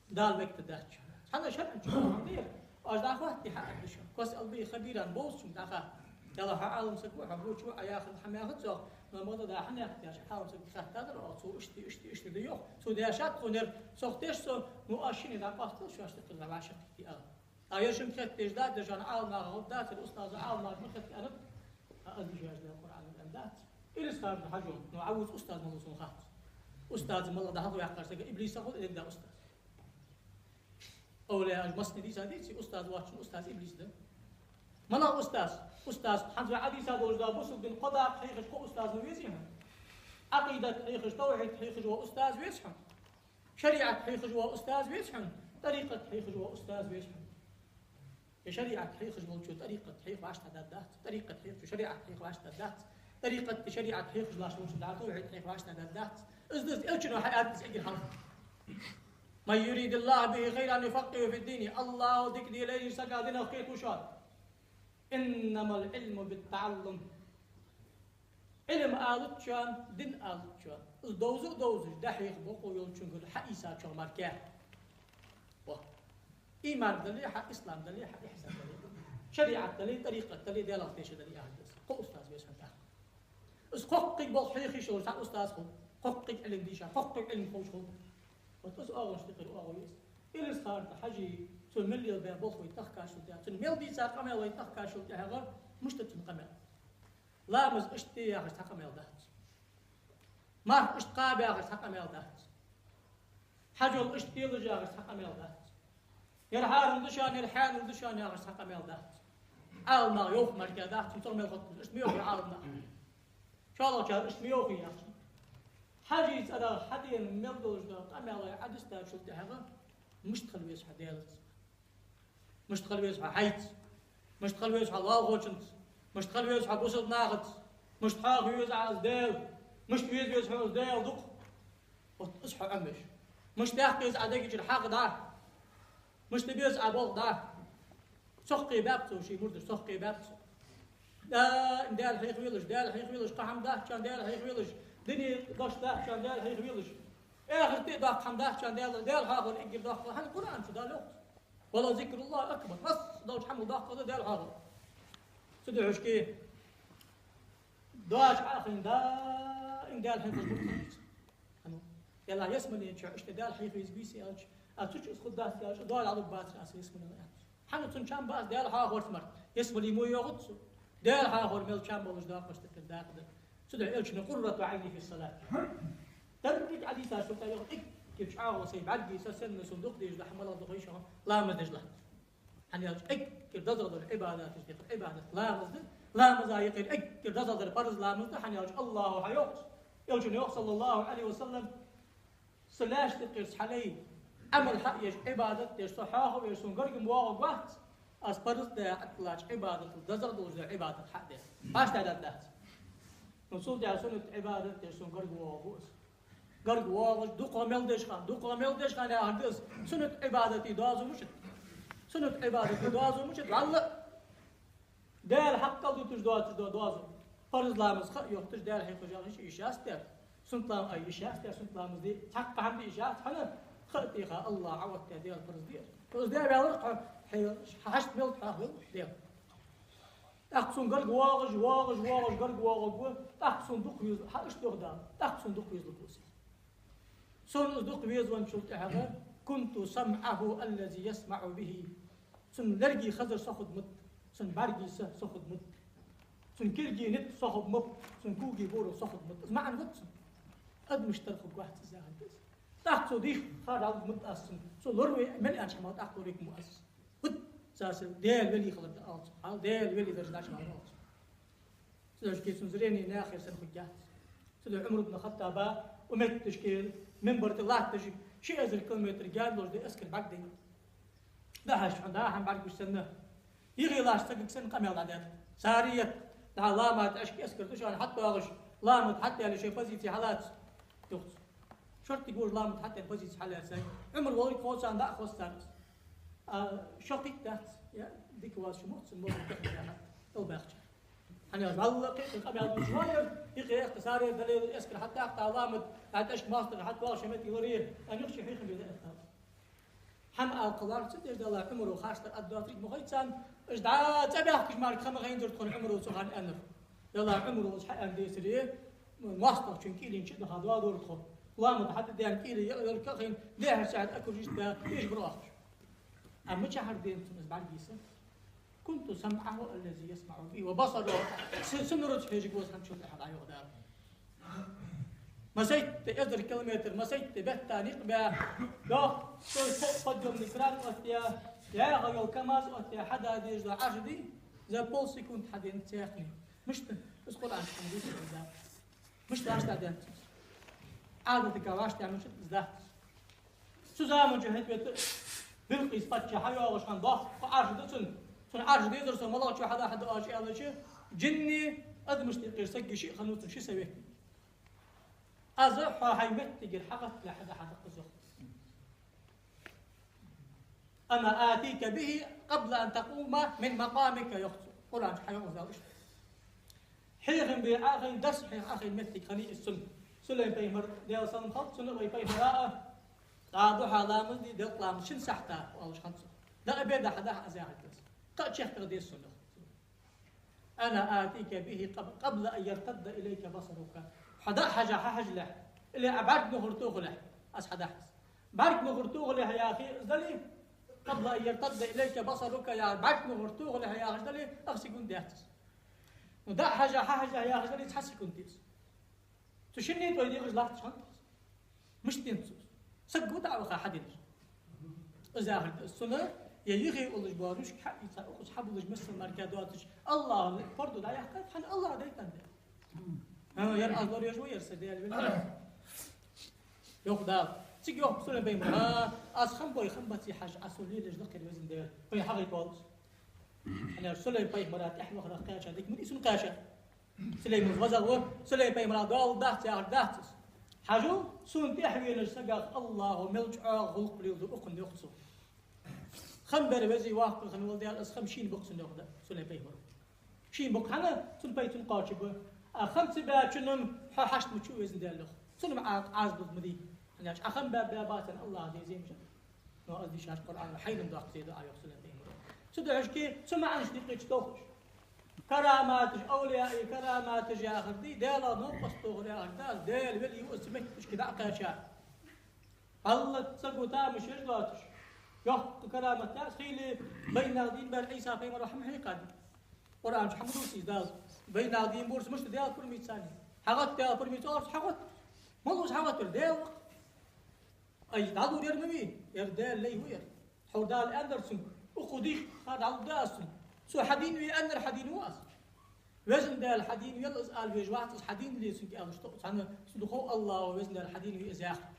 Дала мегаш дац. Цхьанне шарӀан чу хӀама дера. Оаш дӀахатта хьаьрдаш. Кос алби хабиран бовзачунга дӀахатта. Дала хьо Ӏалам саг ва, хьо боча ва, Ӏа яхар хьа мягӀа цох, но ма да хьа мягӀа яхаш Ӏалам саг хаттадар, оах цо иштта, иштта, иштта да йоах. Цо дешад тхона ер, цох теш со, ну, оаш шинне дӀакъоастал, шоаш тӀакхира вӀашагӀкхийтте ала. А ер шуга хетта дезаш дац, дешан Ӏалам наха гӀо дацар, устаза Ӏалам наха ма хетта аьннад, а аз дешаш да Къуръан аьнна дац. Илисхан хьажа, ну, Ӏавуз устаз малав сона хац. Устаз малав да хьалха ваьккхар сага иблиса хул, деррига да устаз. Овлияаш массане дийца деций, устаз воацачун устаз иблис да. Малав устаз? Устаз, хӀанз вай Ӏодийца долаш да бусалба дина кхо дакъа хьехаш кхо устаз ма везий хьона? Ӏакъидат хьехаш, тавхьид хьехаш вола устаз вез хьона? ШариӀат хьехаш вола устаз вез хьона? ТӀарикъат хьехаш вола устаз вез хьона? Е шариӀат хьехаш волчо тӀарикъат хьеха вӀаштӀехьдаргдац, тӀарикъат хьехачо шариӀат хьеха вӀаштӀехьдаргдац. тӀарикъат, шариӀат хьехаш латташ волчун дӀа, тавхьид хьехавеш да дац. Из да из, Элчано хьааьннад из эггара хьалха. من يرد الله به خيرا يفقهه في الدين. АллахӀа дика де лайрача сага динах кхетаву шоана. إنما العلم بالتعلم. Ӏилма алачоа, дин алачоа, из довза а довзаш, дӀахьеха бокъо йолчунгара хьаийцачох мара кхы. Во. Иман дале а, ислам дале а, ихьсан дале а, шариӀат дале а, тӀарикъат дале а, Даьлах тешаш дале а, яхар да из. Кхо устаз веза хьона тӀаккха. Из кхоккхе болх хьеха йиш йолаш цхьа устаз хул, кхоккхе Ӏилма дийша, кхоккхе Ӏилма ховш хул. Вот из оагӀонаш тӀехьара оагӀув я из. Илисхан-Юртара Хьажий, цо мел лелабаь болх вай тахкаш хул тӀехьа, цун мел дийца къамаьл вай тахкаш хул тӀехьагӀа, мишта да цун къамаьл? Ламаз иштта де яхаш цхьа къамаьл дац. Марха иштта кхаба яхаш цхьа къамаьл дац. Хьажол иштта делаш яхаш цхьа къамаьл дац. Ер хьарам да шоана, ер хьанал да шоана яхаш цхьа къамаьл дац. Ӏаламнах йоах мара кхы дац, цунга мел хотташ. Иштта ма йоахий Ӏаламнаха. ШоллагӀчар иштта ма йоахий яхаш. Хьажий цӀерагӀа хьадена мел долаш дола къамаьл вай Ӏодистачул тӀехьагӀа, мишта хила веза хьо Даьлаца? Мишта хила веза хьо хьайца? Мишта хила веза хьо лоалахочунца? Мишта хила веза хьо бусалба нахаца? Мишта хьоаха веза Ӏа из Даьла? Мишта веза веза хьо из Даьла дукха? Вот из хьо Ӏомавеш. Мишта даккха веза Ӏа дега чура хьагӀ дӀа? Мишта бе беза Ӏа болх дӀа? Цох кхебаьб цо, ший мурдаш цох кхебаьб цо. Даим Даьла хьехавелаш, Даьла хьехавелаш, кхы хӀама дац шоана Даьла хьехавелаш, дуне дош дац шоана Даьла хьехавелаш. Эхарта а доккха хӀама дац шоана Даьла, Даьла хьоахавар эггара доккха хӀама, Къуръан чу Дала йоах. ولذكر الله أكبر. Массадолча хӀамал доккхагӀа да Даьла хьоахавар. Цудухьа шоашка доаца Ӏохайна даим Даьла хьехавеш мурд хилац. Хьан, Даьла, ялсмален чу иштта Даьла хьехаве веза вийса аьлча, а цу чу из хургдац аьлча, доал алургбацар аз ялсмален аьлча. Хьан, цун чам ба аз Даьла хьоахаварца мара, ялсмале мо йоагӀац цо. Даьла хьоахавар мел чам болаш доакъашта тӀера дакъа да. Цудухьа Элчано قرة عيني في الصلاة. Деррига Ӏодийцачул тӀехьагӀа йоах, эггара чӀоагӀа сай бӀаргий са, сенна сона дукха дезаш да хӀама малагӀа да хой шоана, ламаз деш латт. ХӀана аьлча эггара дезагӀа дола Ӏибадаташ тӀехьа Ӏибадат ламаз да, ламаза юкъера эггара дезагӀа дола парз ламаз да, хӀана аьлча АллахӀа хьайоах, Элчано йоах, صلى الله عليه وسلم, са лаьшта юкъера цхьа лай Ӏамал хьаеш, Ӏибадат деш, со хьоахавеш, сона гарга ма воагӀаргвац, аз парз даь Ӏатталача Ӏибадатал дезагӀа долаш дола Ӏибадат хьаде. Хьашт даьдац. Ну, цул тӀехьа суннат Ӏибадат деш, сона гарга воагӀаргва из. Гарга воагӀаш, дукхагӀа мел деш хана, дукхагӀа мел деш хана яхар да из. Суннат Ӏибадата доазув мишта да? Суннат Ӏибадата доазув мишта да? ВаллахӀи, Даьла хьакъал дуташ доацаш дола доазув. Парз ламаз ха а йохийташ, Даьла хьехавеш яхаш йиш яц тӀера. Суннат лам-, ай, йиш яц тӀера, суннат ламаз де, цхьаккха хӀама де йиш яц хьона, ха а теха АллахӀа Ӏооттадаь Даьла парз дар. Из даь ваьлар хьо, хье-, хьашт мел хьоахавел Даьла. ТӀаккха цунна гарга воагӀаш, воагӀаш, воагӀаш гарга воагӀаргва, тӀаккха цунна дукха веза, хьа иштта йоах Дала, тӀаккха цунна дукха везалургва из. Сона из дукха везавенначул тӀехьагӀа, كنت سمعه الذي يسمع به. Цун лерга хезар со хургда ма дий, цун бӀарга са со хургда ма дий, цун кулга низ со хургда ма дий, цун когаи боро со хургда ма дий. Из маӀан хургда цун. Адамашта тара хургвац из, яхар да из. ТӀаккха цо дийхар дӀалургва ма дий аз цунна. Цо лораве мел аьннача хӀамах тӀаккха лоравергва ма аз. Вот цо са Даьла вели хилар да оал цо. Хьал Даьла вели дарж даьча хилар оал цо. Цудухьа шоашка цун зрени нахера санна хургьяц. Цудухьа Ӏумар ибн Хаттаба укх метташка минбар тӀа латташ, ши эзар километр гаьна долаш да эскар бӀаргадайнад. ДӀахьежача хьона дӀа-хьа бӀаргагуш санна, юхе латтача сагага санна къамаьл дӀадаьд. Сария, дӀа ламаз Ӏешка эскар да шоана хьатӀадоагӀаш, ламаз хьатӀадаьле шоай позици хьалаца, йоах цо. Шорттига вож ламаз хьатӀадаьнна позици хьалаьцай. Ӏумар волга хов царна, дӀа а хоза царна из. А шо кхийтта дац, е дика воацаш мо цун мозал тӀехьа яхад, тӀалбаьхача. ХӀана аьлча валлахӀи кхы къамаьл дувцаш ма вар, юхе эккха Сария дале эскар хьатӀадаккха, ламаз дӀа Ӏешка моастагӀий хьатӀадоагӀа шоай метте лорае, аьнна юха ший хьехам бе да аьнна. ХӀама ала кхелларца деш Далла Ӏумаро харцдар аргдоацарг ма хой царна, уж дӀа цӀабаьхкача мара ха ма хайнзар тхона Ӏумаро цу хана аьннар. Далла Ӏумаро из хьаьнна децаре, моастагӀчун кӀийлен чу даха доадора тхо. Ламаз хьатӀадаьнна кӀийле ялка а хайна, дехьара сахьат акуржиста, эш бара ахча. Амма мичахьара денад цунна из бӀаргий са? كنت سمعه الذي يسمع به وبصره. Са, са нураца хьежаргва из хӀанзчул тӀехьагӀа, йоах Дала. Масайтта эзар километр, масайтта бетта никъ баь, йоах, цо подъёмный кран оттаяь, яьгӀа йола КамАЗ оттаяь хьада дезаш дола Ӏарш дий, за полсекунды хьаденад цхьанне. Мишта? Из Къуръан чу хьадийцад Дала. Мишта вӀаштӀехьадаьннад цо из? Ӏадатага вӀаштӀехьа мишта из дац? Цу заман чу хӀета вета Билкъис паччахь хьайоагӀаш хинна доккха Ӏарш да цун. Цун Ӏарш дезар со малагӀчоа хьада хьадоагӀаш аьлча, жинни Адамашта юкъера саг шиъ хиннав, цунна ши совет. Аз хьо хьай меттигера хьагӀаттале хьадахьа деза, йоах. «أنا آتيك به قبل أن تقوم من مقامك», йоах цо. Къуръан чу хьайоах Дала иштта. Хьехам бе Ӏохайна, дарс хьеха Ӏохайна моттиг хиннай из цунна. Сулейма-пайхамар, Даьла салам хилда цунна, вай пайхамара а, дӀа духьа ламаз де, делкъа ламаз шин сахьата оалаш хиннад цо. Даа бе дӀа хьадахьа аз яхар деза. Кхы а чехка деза сона, йоах. «أنا آتيك به قب-، قبل أن يرتد إليك بصرك». Хьо даа хьажа хьахьажалехь, или Ӏа бӀарг нухара тохалехь, аз хьадахьа деза. БӀарг нухара тохалехь яхе из дале, «قبل أن يرتد إليك بصرك» яхар, бӀарг нухара тохалехь яхаш дале, ах секунд дац из. Ну, даа хьажа хьахьажалехь яхаш дале, цхьа секунд да из. Цу шинне тӀа вай дегӀаж латташ хиннад из. Мишта денад цо из? Саг ва дӀа а ваха хьадинар. Из яхар да из цунна, е юхе уллаш бола ручка хьаийца, укхаза хьабуллаш, масала, мара доацаш, АллахӀа парду дӀаяьккхай, хӀана АллахӀа дайтандаь. ХӀа, ер аз лораяьш ва, ер са Даьла вина. Йоах Дала. Цига йоах Сулейма-пайхамара: «ХӀа, аз хам бой, хам баций хьажа, Ӏа сона лелаеш да-кх ер, Везан Даьла. Вай хьагӀийта воалл из». ХӀана аьлча Сулейма-пайхамара тӀехьа вахарах кхаьча дика ма дий цунна кхаьчар. Сулейма вазагӀа ва, Сулейма-пайхамара доал дац яхар дац из. Хьажал, сона тӀехьа венача сагах АллахӀа мел чӀоагӀа гӀулакх леладу укхунна, йоах цо. Хам бер везий воккха хинна вола Даьла, из хам шийна ба-кх цунна, йоах Сулейма-пайхамара. Шийна ба-кх, хӀана, цунна пайда цунна кхоачаргба. А хам ца баьчунна хьо хьашт ма ву, Везан Даьла, йоах. Цунна Ӏа-, Ӏазап лургда ма дий. ХӀана аьлча Ӏа хам баь-баь бацар, АллахӀа деза-м уж. Но аз дийшача Къуръано хьайна дахка деза Ӏа, йоах Сулейма-пайхамара. Цудухьа-кх цу маӀанаш дийкъача тохаш. Караматаш, овлияий караматаш яхар да, Даьлах новкъост тохар яхар да, Даьла вели ва из цу метташка дӀа а кхаьча. Аллах саго тамаш еш доацаш. Йоккха карамат яц, хийла вайнаьха дийна бер Ӏийса-пайхамара хӀама хьекхадаьд. Къуръан чу хӀама дувц из Дала. Вайнаьха дийна бувц, мишта Даьла пурам ийцай. ХьагӀатта Даьла пурам ийцай, оарц хьагӀатта. Малав из хьагӀаттар? Даьла ва-кх. Ай, дӀалур ер ма вий, ер Даьла лай ва ер. Хьо Дала аьннадар цунга, укхо дийхка ха дӀалургда аз цунна. Цо хьадийна ве аьннар, хьадийна ва аз. Везан Даьла хьадийна вел из ала везаш вац, из хьадийна ле цунга аьлча, тхо-, цхьана цунна хов АллахӀа, Везан Даьла хьадийна ве из яхар.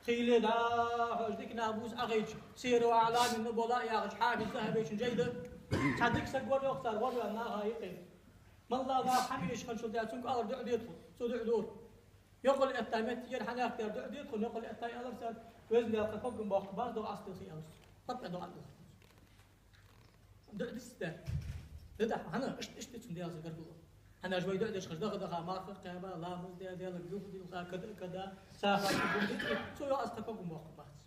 Хийла дӀа хьожа дика нах бувца Ӏохайча, «Сияру аӀламин нубала» яхача Хьафиз ЗахӀабийчун жайна, цхьа дика саг вар, йоах, цар ворваьнна наха юкъе. Малла наха хӀама эшаш хинначул тӀехьагӀа цунга аьлар: «ДуӀа де тхона». Цо дуӀа дора. Йокъал этта моттигера хьанехк дер дуӀа де тхона, йокъал эттай, аьлар цар, Везан Даьла, тха ког-м боаккхаргбац, догӀа Ӏа ца делхе, аьлар цо. Тхаппа догӀа Ӏа делхе. ДуӀа дицдаь. Да, да, хӀана, иштта, иштта цунна Даьла гаргало. ХӀана аьлча вай дуӀа деш хиннача даха-даха марха кхаьба, ламаз даь, Даьлага юхадилха, када, када, сагӀа ца гумбитӀи, цо йоах: «Аз тха ког-м боаккхаргбац».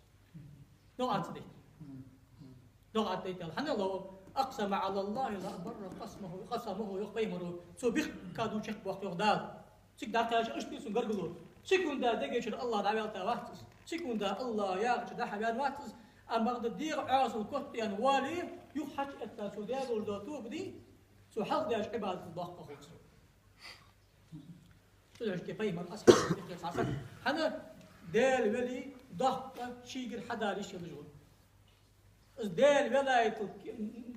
ДогӀа Ӏа ца дайта. ДогӀа Ӏа дайтал. ХӀана аьлча: «أقسم على الله لأبر قسمه، قسمه», йоах пайхамара. Цо бихка ду чакхбоаккх, йоах Дала. Цига дӀакхаьчача, иштта цунна гаргало. Секунда дегачура АллахӀ дӀаваьлла вац из. Секунда АллахӀ яхача дӀа-хьа ваьнна вац из. Амма бакъда дегӀа Ӏоасал котъенна вале, юха хьачуэтта цо даь долаш дола тоба дий, цо хьалха даьча Ӏибадатал доккха хул цунна. Цудухьа пайхамара асхьабашта юкъера цхьа саг. ХӀана? Даьла вели доккха шийгара хьадала йиш йолаш ва. Из Даьла велайтал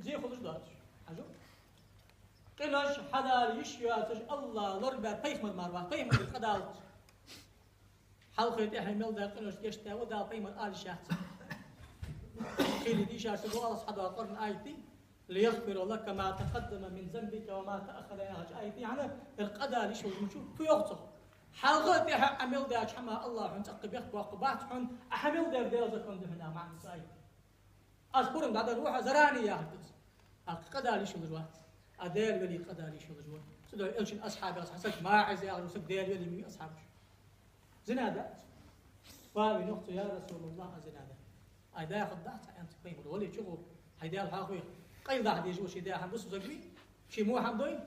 зе хулаш доацаш. Хьажал. Къинош хьадала йиш йоацаш АллахӀ лорабаьр пайхамар мара вац, пайхамарагара къа далац. Хьалхе тӀехье мел даь къинош гешт даь ва, Дала, пайхамара ала йиш яц. Хийла дийша саго алас хьадоагӀа Къуръан аят: «ليغفر لك ما تقدم من ذنبك وما تأخر» яхача аята, хӀана, ер къа дала йиш йолаш ма вий, фу йоах цо? Хьалха а тӀехьа а мел даьча хӀаман АллахӀа хьона цӀаккха бехк боаккхаргбац хьона, Ӏа хьа мел даьр Даьла закон да хьона, маӀан да из аята. Аз пурам дӀадар ва хьа, зарани яхар да из. А къа дала йиш йолаш вац. А Даьла вели къа дала йиш йолаш ва. Цудухьа Элчан асхьабех цхьа саг, МаӀиз яхаш вола саг, Даьла вели ма вий асхьабаш. Зина даьд из. Ва венав цо: «Я РасулаллахӀ, аз зина даьд». Ай, даьхад дац, аьннад цунга пайхамара. Вале, чу гӀо, хьай Даьла хьоахаве. Къайладахьа дезаш ва ший даь хӀама, бусалба саг вий. Ший во хӀама дой?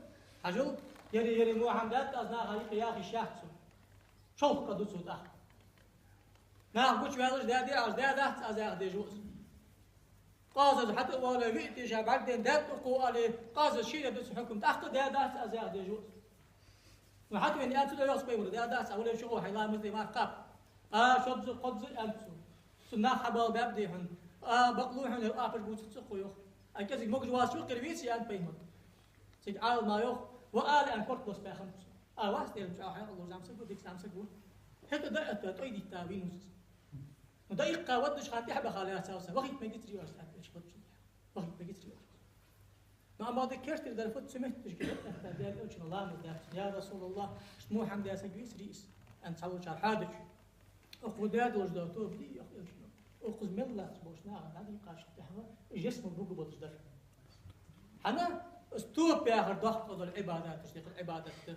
Хьажал, ер, ер во хӀама даьд аз наха юкъе яха йиш яц цун. Шовзткъа ду цо тӀаккха. Наха гучаваьлча, даьд аз, даь дац аз яха дезаш ва из. Къазас хьатӀа а вале, виъ тийша бӀаргадайна даьд укхо, але, къазас шийна ду цун хьукам, тӀаккха даь дац аз яха дезаш ва из. Ну, хьатӀавена аьннад цо, йоах цунга пайхамара: «Даь дац, Ӏа вале, чу гӀо, хьай ламаз де, марха кхаба». А, шозза, кхозза, аьннад цо. Цунна нах хьабала баьб дий хьона. А, бакълув хьона ер апаргбувцац укхо, йоах. А кӀезига могаш воацаш ва-кх ер, веций, аьннад пайхамара. Цига Ӏалама йоах: «Ва ала», аьнна, корта бос баьхаб цо. А, вац, Ӏалам чӀоагӀа хьекъал дола зӀамсаг ва, дика зӀамсаг ва. ХӀаьта а дӀаэтта, тӀой дитта вийнав из. Ну, дӀаиккха вадача хана тӀехьа баха лаьцав из. Вахийта мегацарий оаш, аьннад, вадача хана. Вахийта мегацарий оаш. Амма дика керттера дар фуд цу метташка, хӀаьта Даьла Элчано ламаз даьд цунна. Я РасулаллахӀ, иштта муха хӀама даь саг вий-те из? Аьнна, цхьаволчар хьадича. Укхо даь долаш дола тоба дий, йоах Элчано, укхаза мел латташ болча наха дӀадийкъачул тӀехьагӀа, из ялсмала бугаргболаш дар. ХӀана? Из тоба яхар доккха дола Ӏибадаташ тӀехьа Ӏибадат да.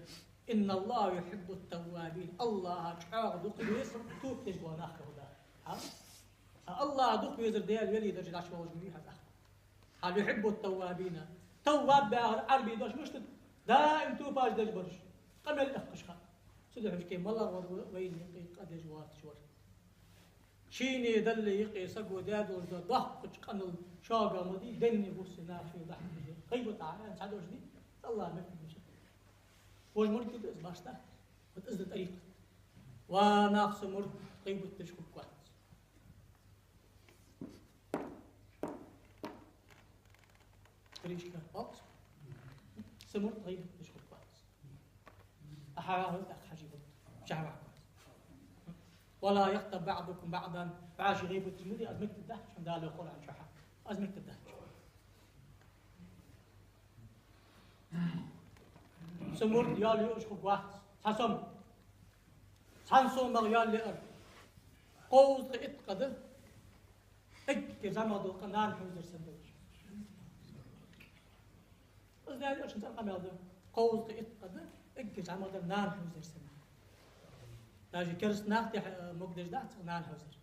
إن الله يحب التوابين. АллахӀа чӀоагӀа дукха веза тоба деш бола нах, йоах Дала. ХӀа? АллахӀа дукха везар Даьла вели даржа дӀачувоалаш ма вий хьа тӀаккха. Хьа يحب التوابين. Тавваб яхар Ӏарбий дош мишта да? Даим тоба деш бараш. Къа мел эккхаш хилар. Цудухьа шке малагӀвар ва вайна юкъе къа деш воацаш вар? Шийна Даьла юкъе саго даь долаш дола доккхача къинал шога ма дий, денна-бусса наха шийна дахьа деза. ГӀийбат Ӏа аьнна цхьа дош дий, АллахӀа мехка деза. Вож мурд да из, башта. Вот из да тӀарикъат. Ва нах, са мурд гӀийбат деш хургвац. Ришка бокс. Са мурд гӀийбат деш хургвац. Ахьа хӀанз тӀаккха хьажа хӀанз. Шахьа вац. ولا يغتب بعضكم بعضا. ВӀаши гӀийбат ма де, аз мегаш дац, хӀана Дала йоах Къуръан чу. Аз мегаш дац. Са мурд ял юаш хургвац. Цхьа сом. Цхьан сомах ял яр кховзткъеи итт къа да, эггара зӀамагӀа дола къа нана хьувзар санна долаш. Из Даьла Элчан цӀена къамаьл да. Кховзткъеи итт къа да, эггара зӀамагӀа дар нана хьувзар санна. Даже кераста нах тӀехьа, э, могадеш дац нана хьувзар.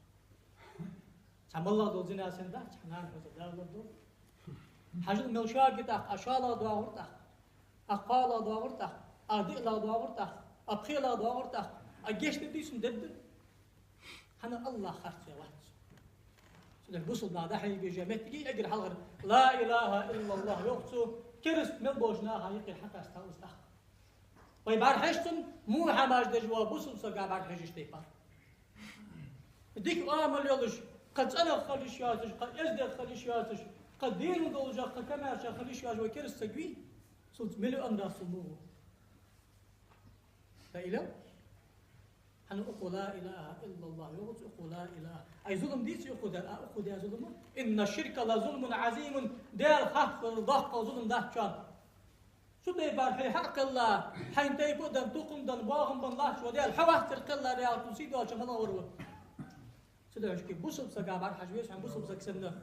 Цхьа моллагӀа дола зина санна дац, цхьа нана хьувзар, Дала лорадолда. Хьажал, мел шога тӀаккха, Ӏа шоллагӀа доагӀар тӀаккха, Ӏа кхоалагӀа доагӀар тӀаккха, Ӏа диълагӀа доагӀар тӀаккха, Ӏа пхелагӀа доагӀар тӀаккха, Ӏа гешт дергдий цунна, дергда. ХӀана? АллахӀ харцваь вац. Цудухьа бусалба наха дӀахьежа беза моттиг я эггара хьалхара لا إله إلا الله йоах цо, кераста мел болча наха юкъера хьакъаьста из тӀаккха. Вай бӀарахьежа цунна, муха хӀамаш деш вола бусалба сага бӀарахьежача тайпара. Дика оамал йолаш, кхы цӀенагӀа хила йиш йоацаш, кхы эздегӀа хила йиш йоацаш, кхы дин долаш, кхы комаьрша хила йиш йоацаш вай кераста саг вий, цунца миллион раз цул мугӀа ва. ХӀана? ХӀана? Укхо لا إله إلا الله йоах, укхо لا إله. Ай, зулам деций укхо даьр, а укхо даь зулам? إن الشرك لظلم عظيم. Даьла хаттар доккха зулам дац шоана. Цу тайпара хье хьакхелла, хьайна тайпа а даь, тукхам а даь, боахам а баь латташ вола Даьла, хьо вацар кхеллар яхачун сий доацаш малагӀвар ва? Цудухьа шке бусалба сага бӀарахьажа веза хьона, бусалба саг санна.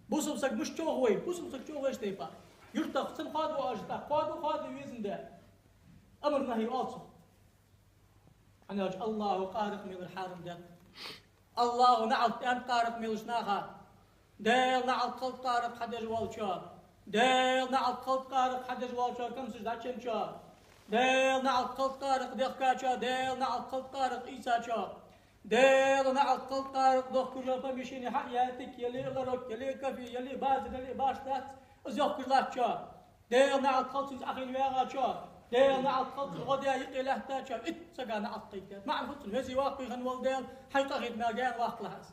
Бусалба саг мишта човхавой, бусалба саг човхавеш тайпара. Юртах цун хоадо аш тӀаккха, хоадо, хоадо везан де. Амар-нахьи оал цох. ХӀана аьлча АллахӀа къаракъ мелар хьарам даьд. АллахӀа наӀалт аьннад къаракъ мелача наха. Даьла наӀалт хилда къаракъ хьадеш волчоа. Даьла наӀалт хилда къаракъ хьадеш волчоа, кемсаш дӀачунчоа. Даьла наӀалт хилда къаракъ дехкачоа. Даьла наӀалт хилда къаракъ ийцачоа. Даьла наӀалт хилда къаракъ дохкаш помещени хьа а яь, тик яле, ларок яле, кафе яле, базар яле, башха дац, из йохкаш латтачоа. Даьла наӀалт хилда цунца Ӏохайна ваьгӀачоа. Даьла наӀалт хилда цун гӀо даь юкъе лаьттачоа. Итт сага наӀалт кхайкадаьд. МаӀан фуд цун? Веза-воккха хинна вола Даьла, хьайна къахийтта мел гаьна ваккхалахь из.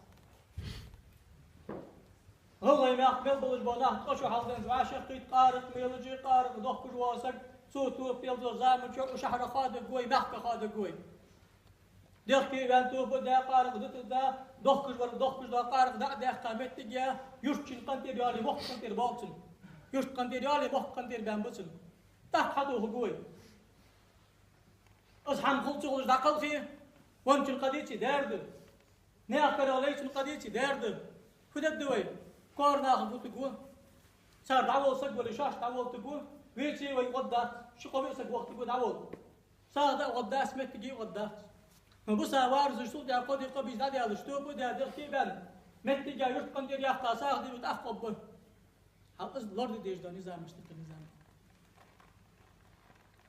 ГӀалгӀай мехка мел болаш бола нах ткъо шу хьалденнача вӀашагӀкхийтта къаракъ мелача, къаракъ дохкаш вола саг, цо тоба делла долча заман чухь укх шахьара хоадергвой, мехка хоадергвой. Дехке ваьнна тоба даь, къаракъ дита а даь, дохкаш вар, дохкаш дола къаракъ дӀа а даьккха, моттиг яь, юртачун къинтӀера йоалае, мохк къинтӀера боагӀа цун. Юрта къинтӀера йоалае, мохк къинтӀера баьннаб цун. ТӀаккха хьатӀадувхаргвой. Из хӀама хул ца хулаш дӀакхалхе, венначун кхы деций, даьра да. Наьха карах лайчун кхы деций, даьра да. Фу дергда вай? Коара нахах гуттаргва. Цар дӀаволла саг вале, шоаш дӀаволлийтаргва. Веце вай гӀо дац, ши-кхо виъ саг вахийтаргва дӀаволла. СагӀа даа гӀо дац, моттиге а гӀо дац. Но буса варзаш, цул тӀехьагӀа кхо ди, кхо бийса дӀадаьлча, тоба даь, дехке баьнна, моттиг яь, юрта къинтӀера яьккха, сагӀа дийла тӀаккха къобба. Хьал из лораде дезаш да низамаш, дика низам.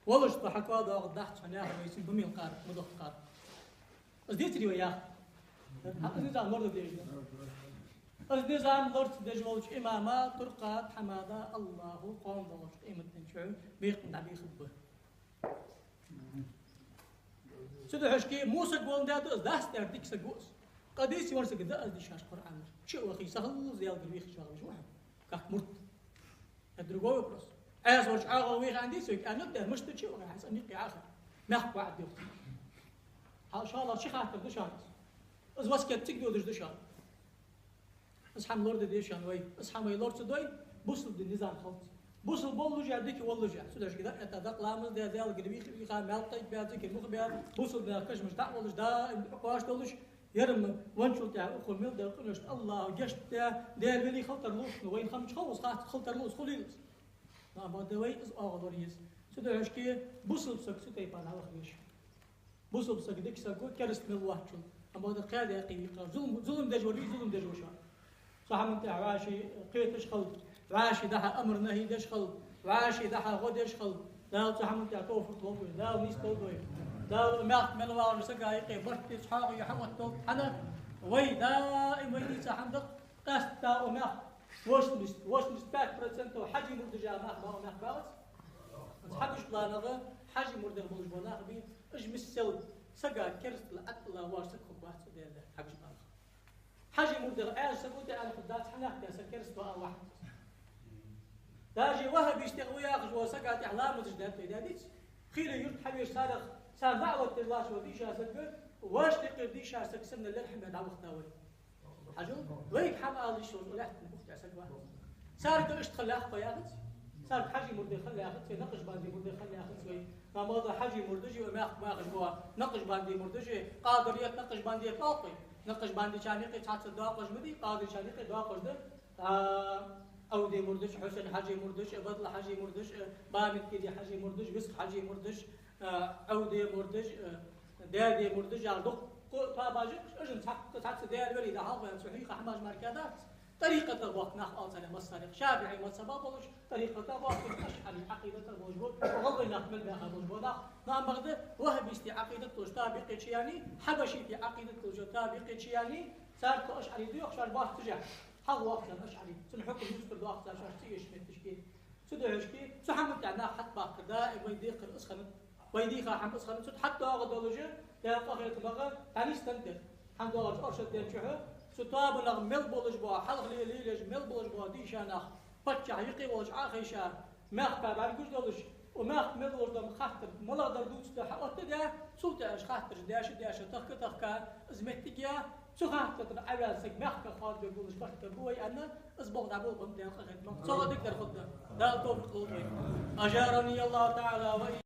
Волаш тхо хьакхоадоагӀаргдац, хьо наьха вайцига ба мел къаракъ, ма дохка къаракъ. Из децарий вай яхар? Хьал из низам лораде дезаш да. Из низам лорацадеш волча имама, туркха, тхьамада АллахӀа кхоана доагӀача къематдийнахьа бекхам дӀабийхаргба. Цудухьа шке во саг воландаь да из, дас тӀера дика саг ва из. Къа деций, вар саг да из дешаш Къуръанара. Чу а вахе, са хьаллалца Даьлагара вийхача вагӀаш ва хьо, как мурд. Это другой вопрос. Ӏаьса варча ӀоагӀагӀа вийха аьнна деций вайга? Аьннад, мишта чу а вахе, хьайна цӀена юкъе Ӏохайна. Мехка ваӀад йохцу. Хьал шоллагӀа ши хаттар да шоана из. Из васкет цига додаш да шоана. Из хӀама лораде деза шоана вай. Из хӀама вай лора ца дой, бусалба дина низам хилац. Бусалба воллаш а, дика воллаш а, цу дешаца дӀа а этта, дакъа ламаз даь, Даьлагара вийха, вийха, маьл тӀайбаь, зикар муха баь, бусалба наьха кашамашта дӀа а воллаш, даим кхоачаш долаш, ер-м венначул тӀехьагӀа укхо мел даь къиношта АллахӀа гешт даь, Даьла вели хила тарлу из, вайна хӀама чу ховш хац, хила тарлу из, хулийла из. Амма да вай из оагӀорахьа еза. Цу дешаца бусалба саг цу тайпара дӀаваха везаш. Бусалба саг дика саг ва, кераста мел воацачул. Амма да кхаь даькъе вийкъа, зулам, зулам деш вар вий, зулам деш ва шоана. Цу хӀаман тӀа вӀаший кхеташ хила, вӀаший дӀа-хьа амар-нахьи деш хила, вӀаший дӀа-хьа гӀо деш хила. Дала цу хӀаман тӀа товфикъ лолда вайна, Дала нийсдолда вай. Дала мехка мел вагӀача сага юкъе барт деш хьоахаве хьаоттадолда хьона. Вай даим вай дийца хӀама да-кх, къаьстта укх мехка восемьдесят, восемьдесят пять процентов хьажий мурдаш а мах ба укх мехка, бац? Хьадуш планага хьажий мурдаш болаш бола нах бий, уж миссел сага керастал Ӏаттала вар саг хургвац, Даьла хьажий мурдаш. Хьажий мурдаш Ӏаьржа саг ва те аьнна хургдац, хьанах те саг кераста ва а вахьа. Даже ваххабистех ва яхаш вола сага тӀехьа ламазаш даьд вай, даьдий? Хийла юрта хьавеш царех, царна даӀват деш латташ вола дийша саг, вешта юкъера дийша саг санна лерхӀаме дӀавахийта вай. Хьажал, вайга хӀама ала йиш йолаш укх лаьттан букъ тӀа саг вац. Царга иштта хила лаьрхӀа яхац, царга хьажий мурдаш хила лаьрхӀац, е накъшбандий мурдаш хила лаьрхӀац вай. Амма да хьажий мурдаш а, мехка бахаш бола накъшбандий мурдаш а, къадирият, накъшбандият оал-кх вай. Накъшбандийчарна юкъе цхьацца доакъош ма дий, къадирийчарна юкъе доакъош да. А, Ӏовдий мурдаш а, Хьусен-хьажий мурдаш а, Бадла-хьажий мурдаш а, Бамиткиди-хьажий мурдаш, Виск-хьажий мурдаш а, Ӏовдий мурдаш а, Даьдий мурдаш а, дуккха тоабаш я-кх уж, цхьацца, цхьацца Даьла вели да хьалха, цу хьийха хӀамаш мара кхы дац. ТӀарикъата бохк нах оал царех массарех. ШафиӀий мазхӀаба болаш, тӀарикъата бохк, ашӀарий Ӏакъидата болаш бола, гӀалгӀай нах мел баьха болаш бола нах. Но амма да ваххабистий Ӏакъидат долаш табикъечарий, хьабашитий Ӏакъидат долаш табикъечарий, царга тхо ашӀарий да йоах шоаш боацаш а. Хьалха воаккхаш ашӀарий, цун хьукам юстара доаккх цар шоаш цӀи еш моттигашка. Цу дешаца, цу хӀаман тӀа нах хьатӀабаккхар даим вай декхар из хиннад. Вай дийха хӀама из хиннад, цу тӀа хьатӀадоагӀа долаш, Даьла къахетамах дӀанийсденнад. ХӀана аьлча оршот ден чухь, цу тоабанах мел болаш бола, хьалха ле-, лелаеш мел болаш бола дийша нах, паччахьа юкъе волча Ӏохайша, мехка бӀаргагуш долаш, укх мехка мел волча дам хаттар, малагӀдар дувцаргда хьаоттадаь, цул тӀехьагӀа хаттараш даьша, даьша, тахка, тахка, из моттиг я, цу хаттара тӀа Ӏоваьнна саг мехка хоадабергболаш барт бергба вай аьнна, из болх дӀаболабеннаб Даьла къахетамах. Цох дикадар хургда. Дала товфикъ лолда вайна. أجارني الله تعالى وإياكم.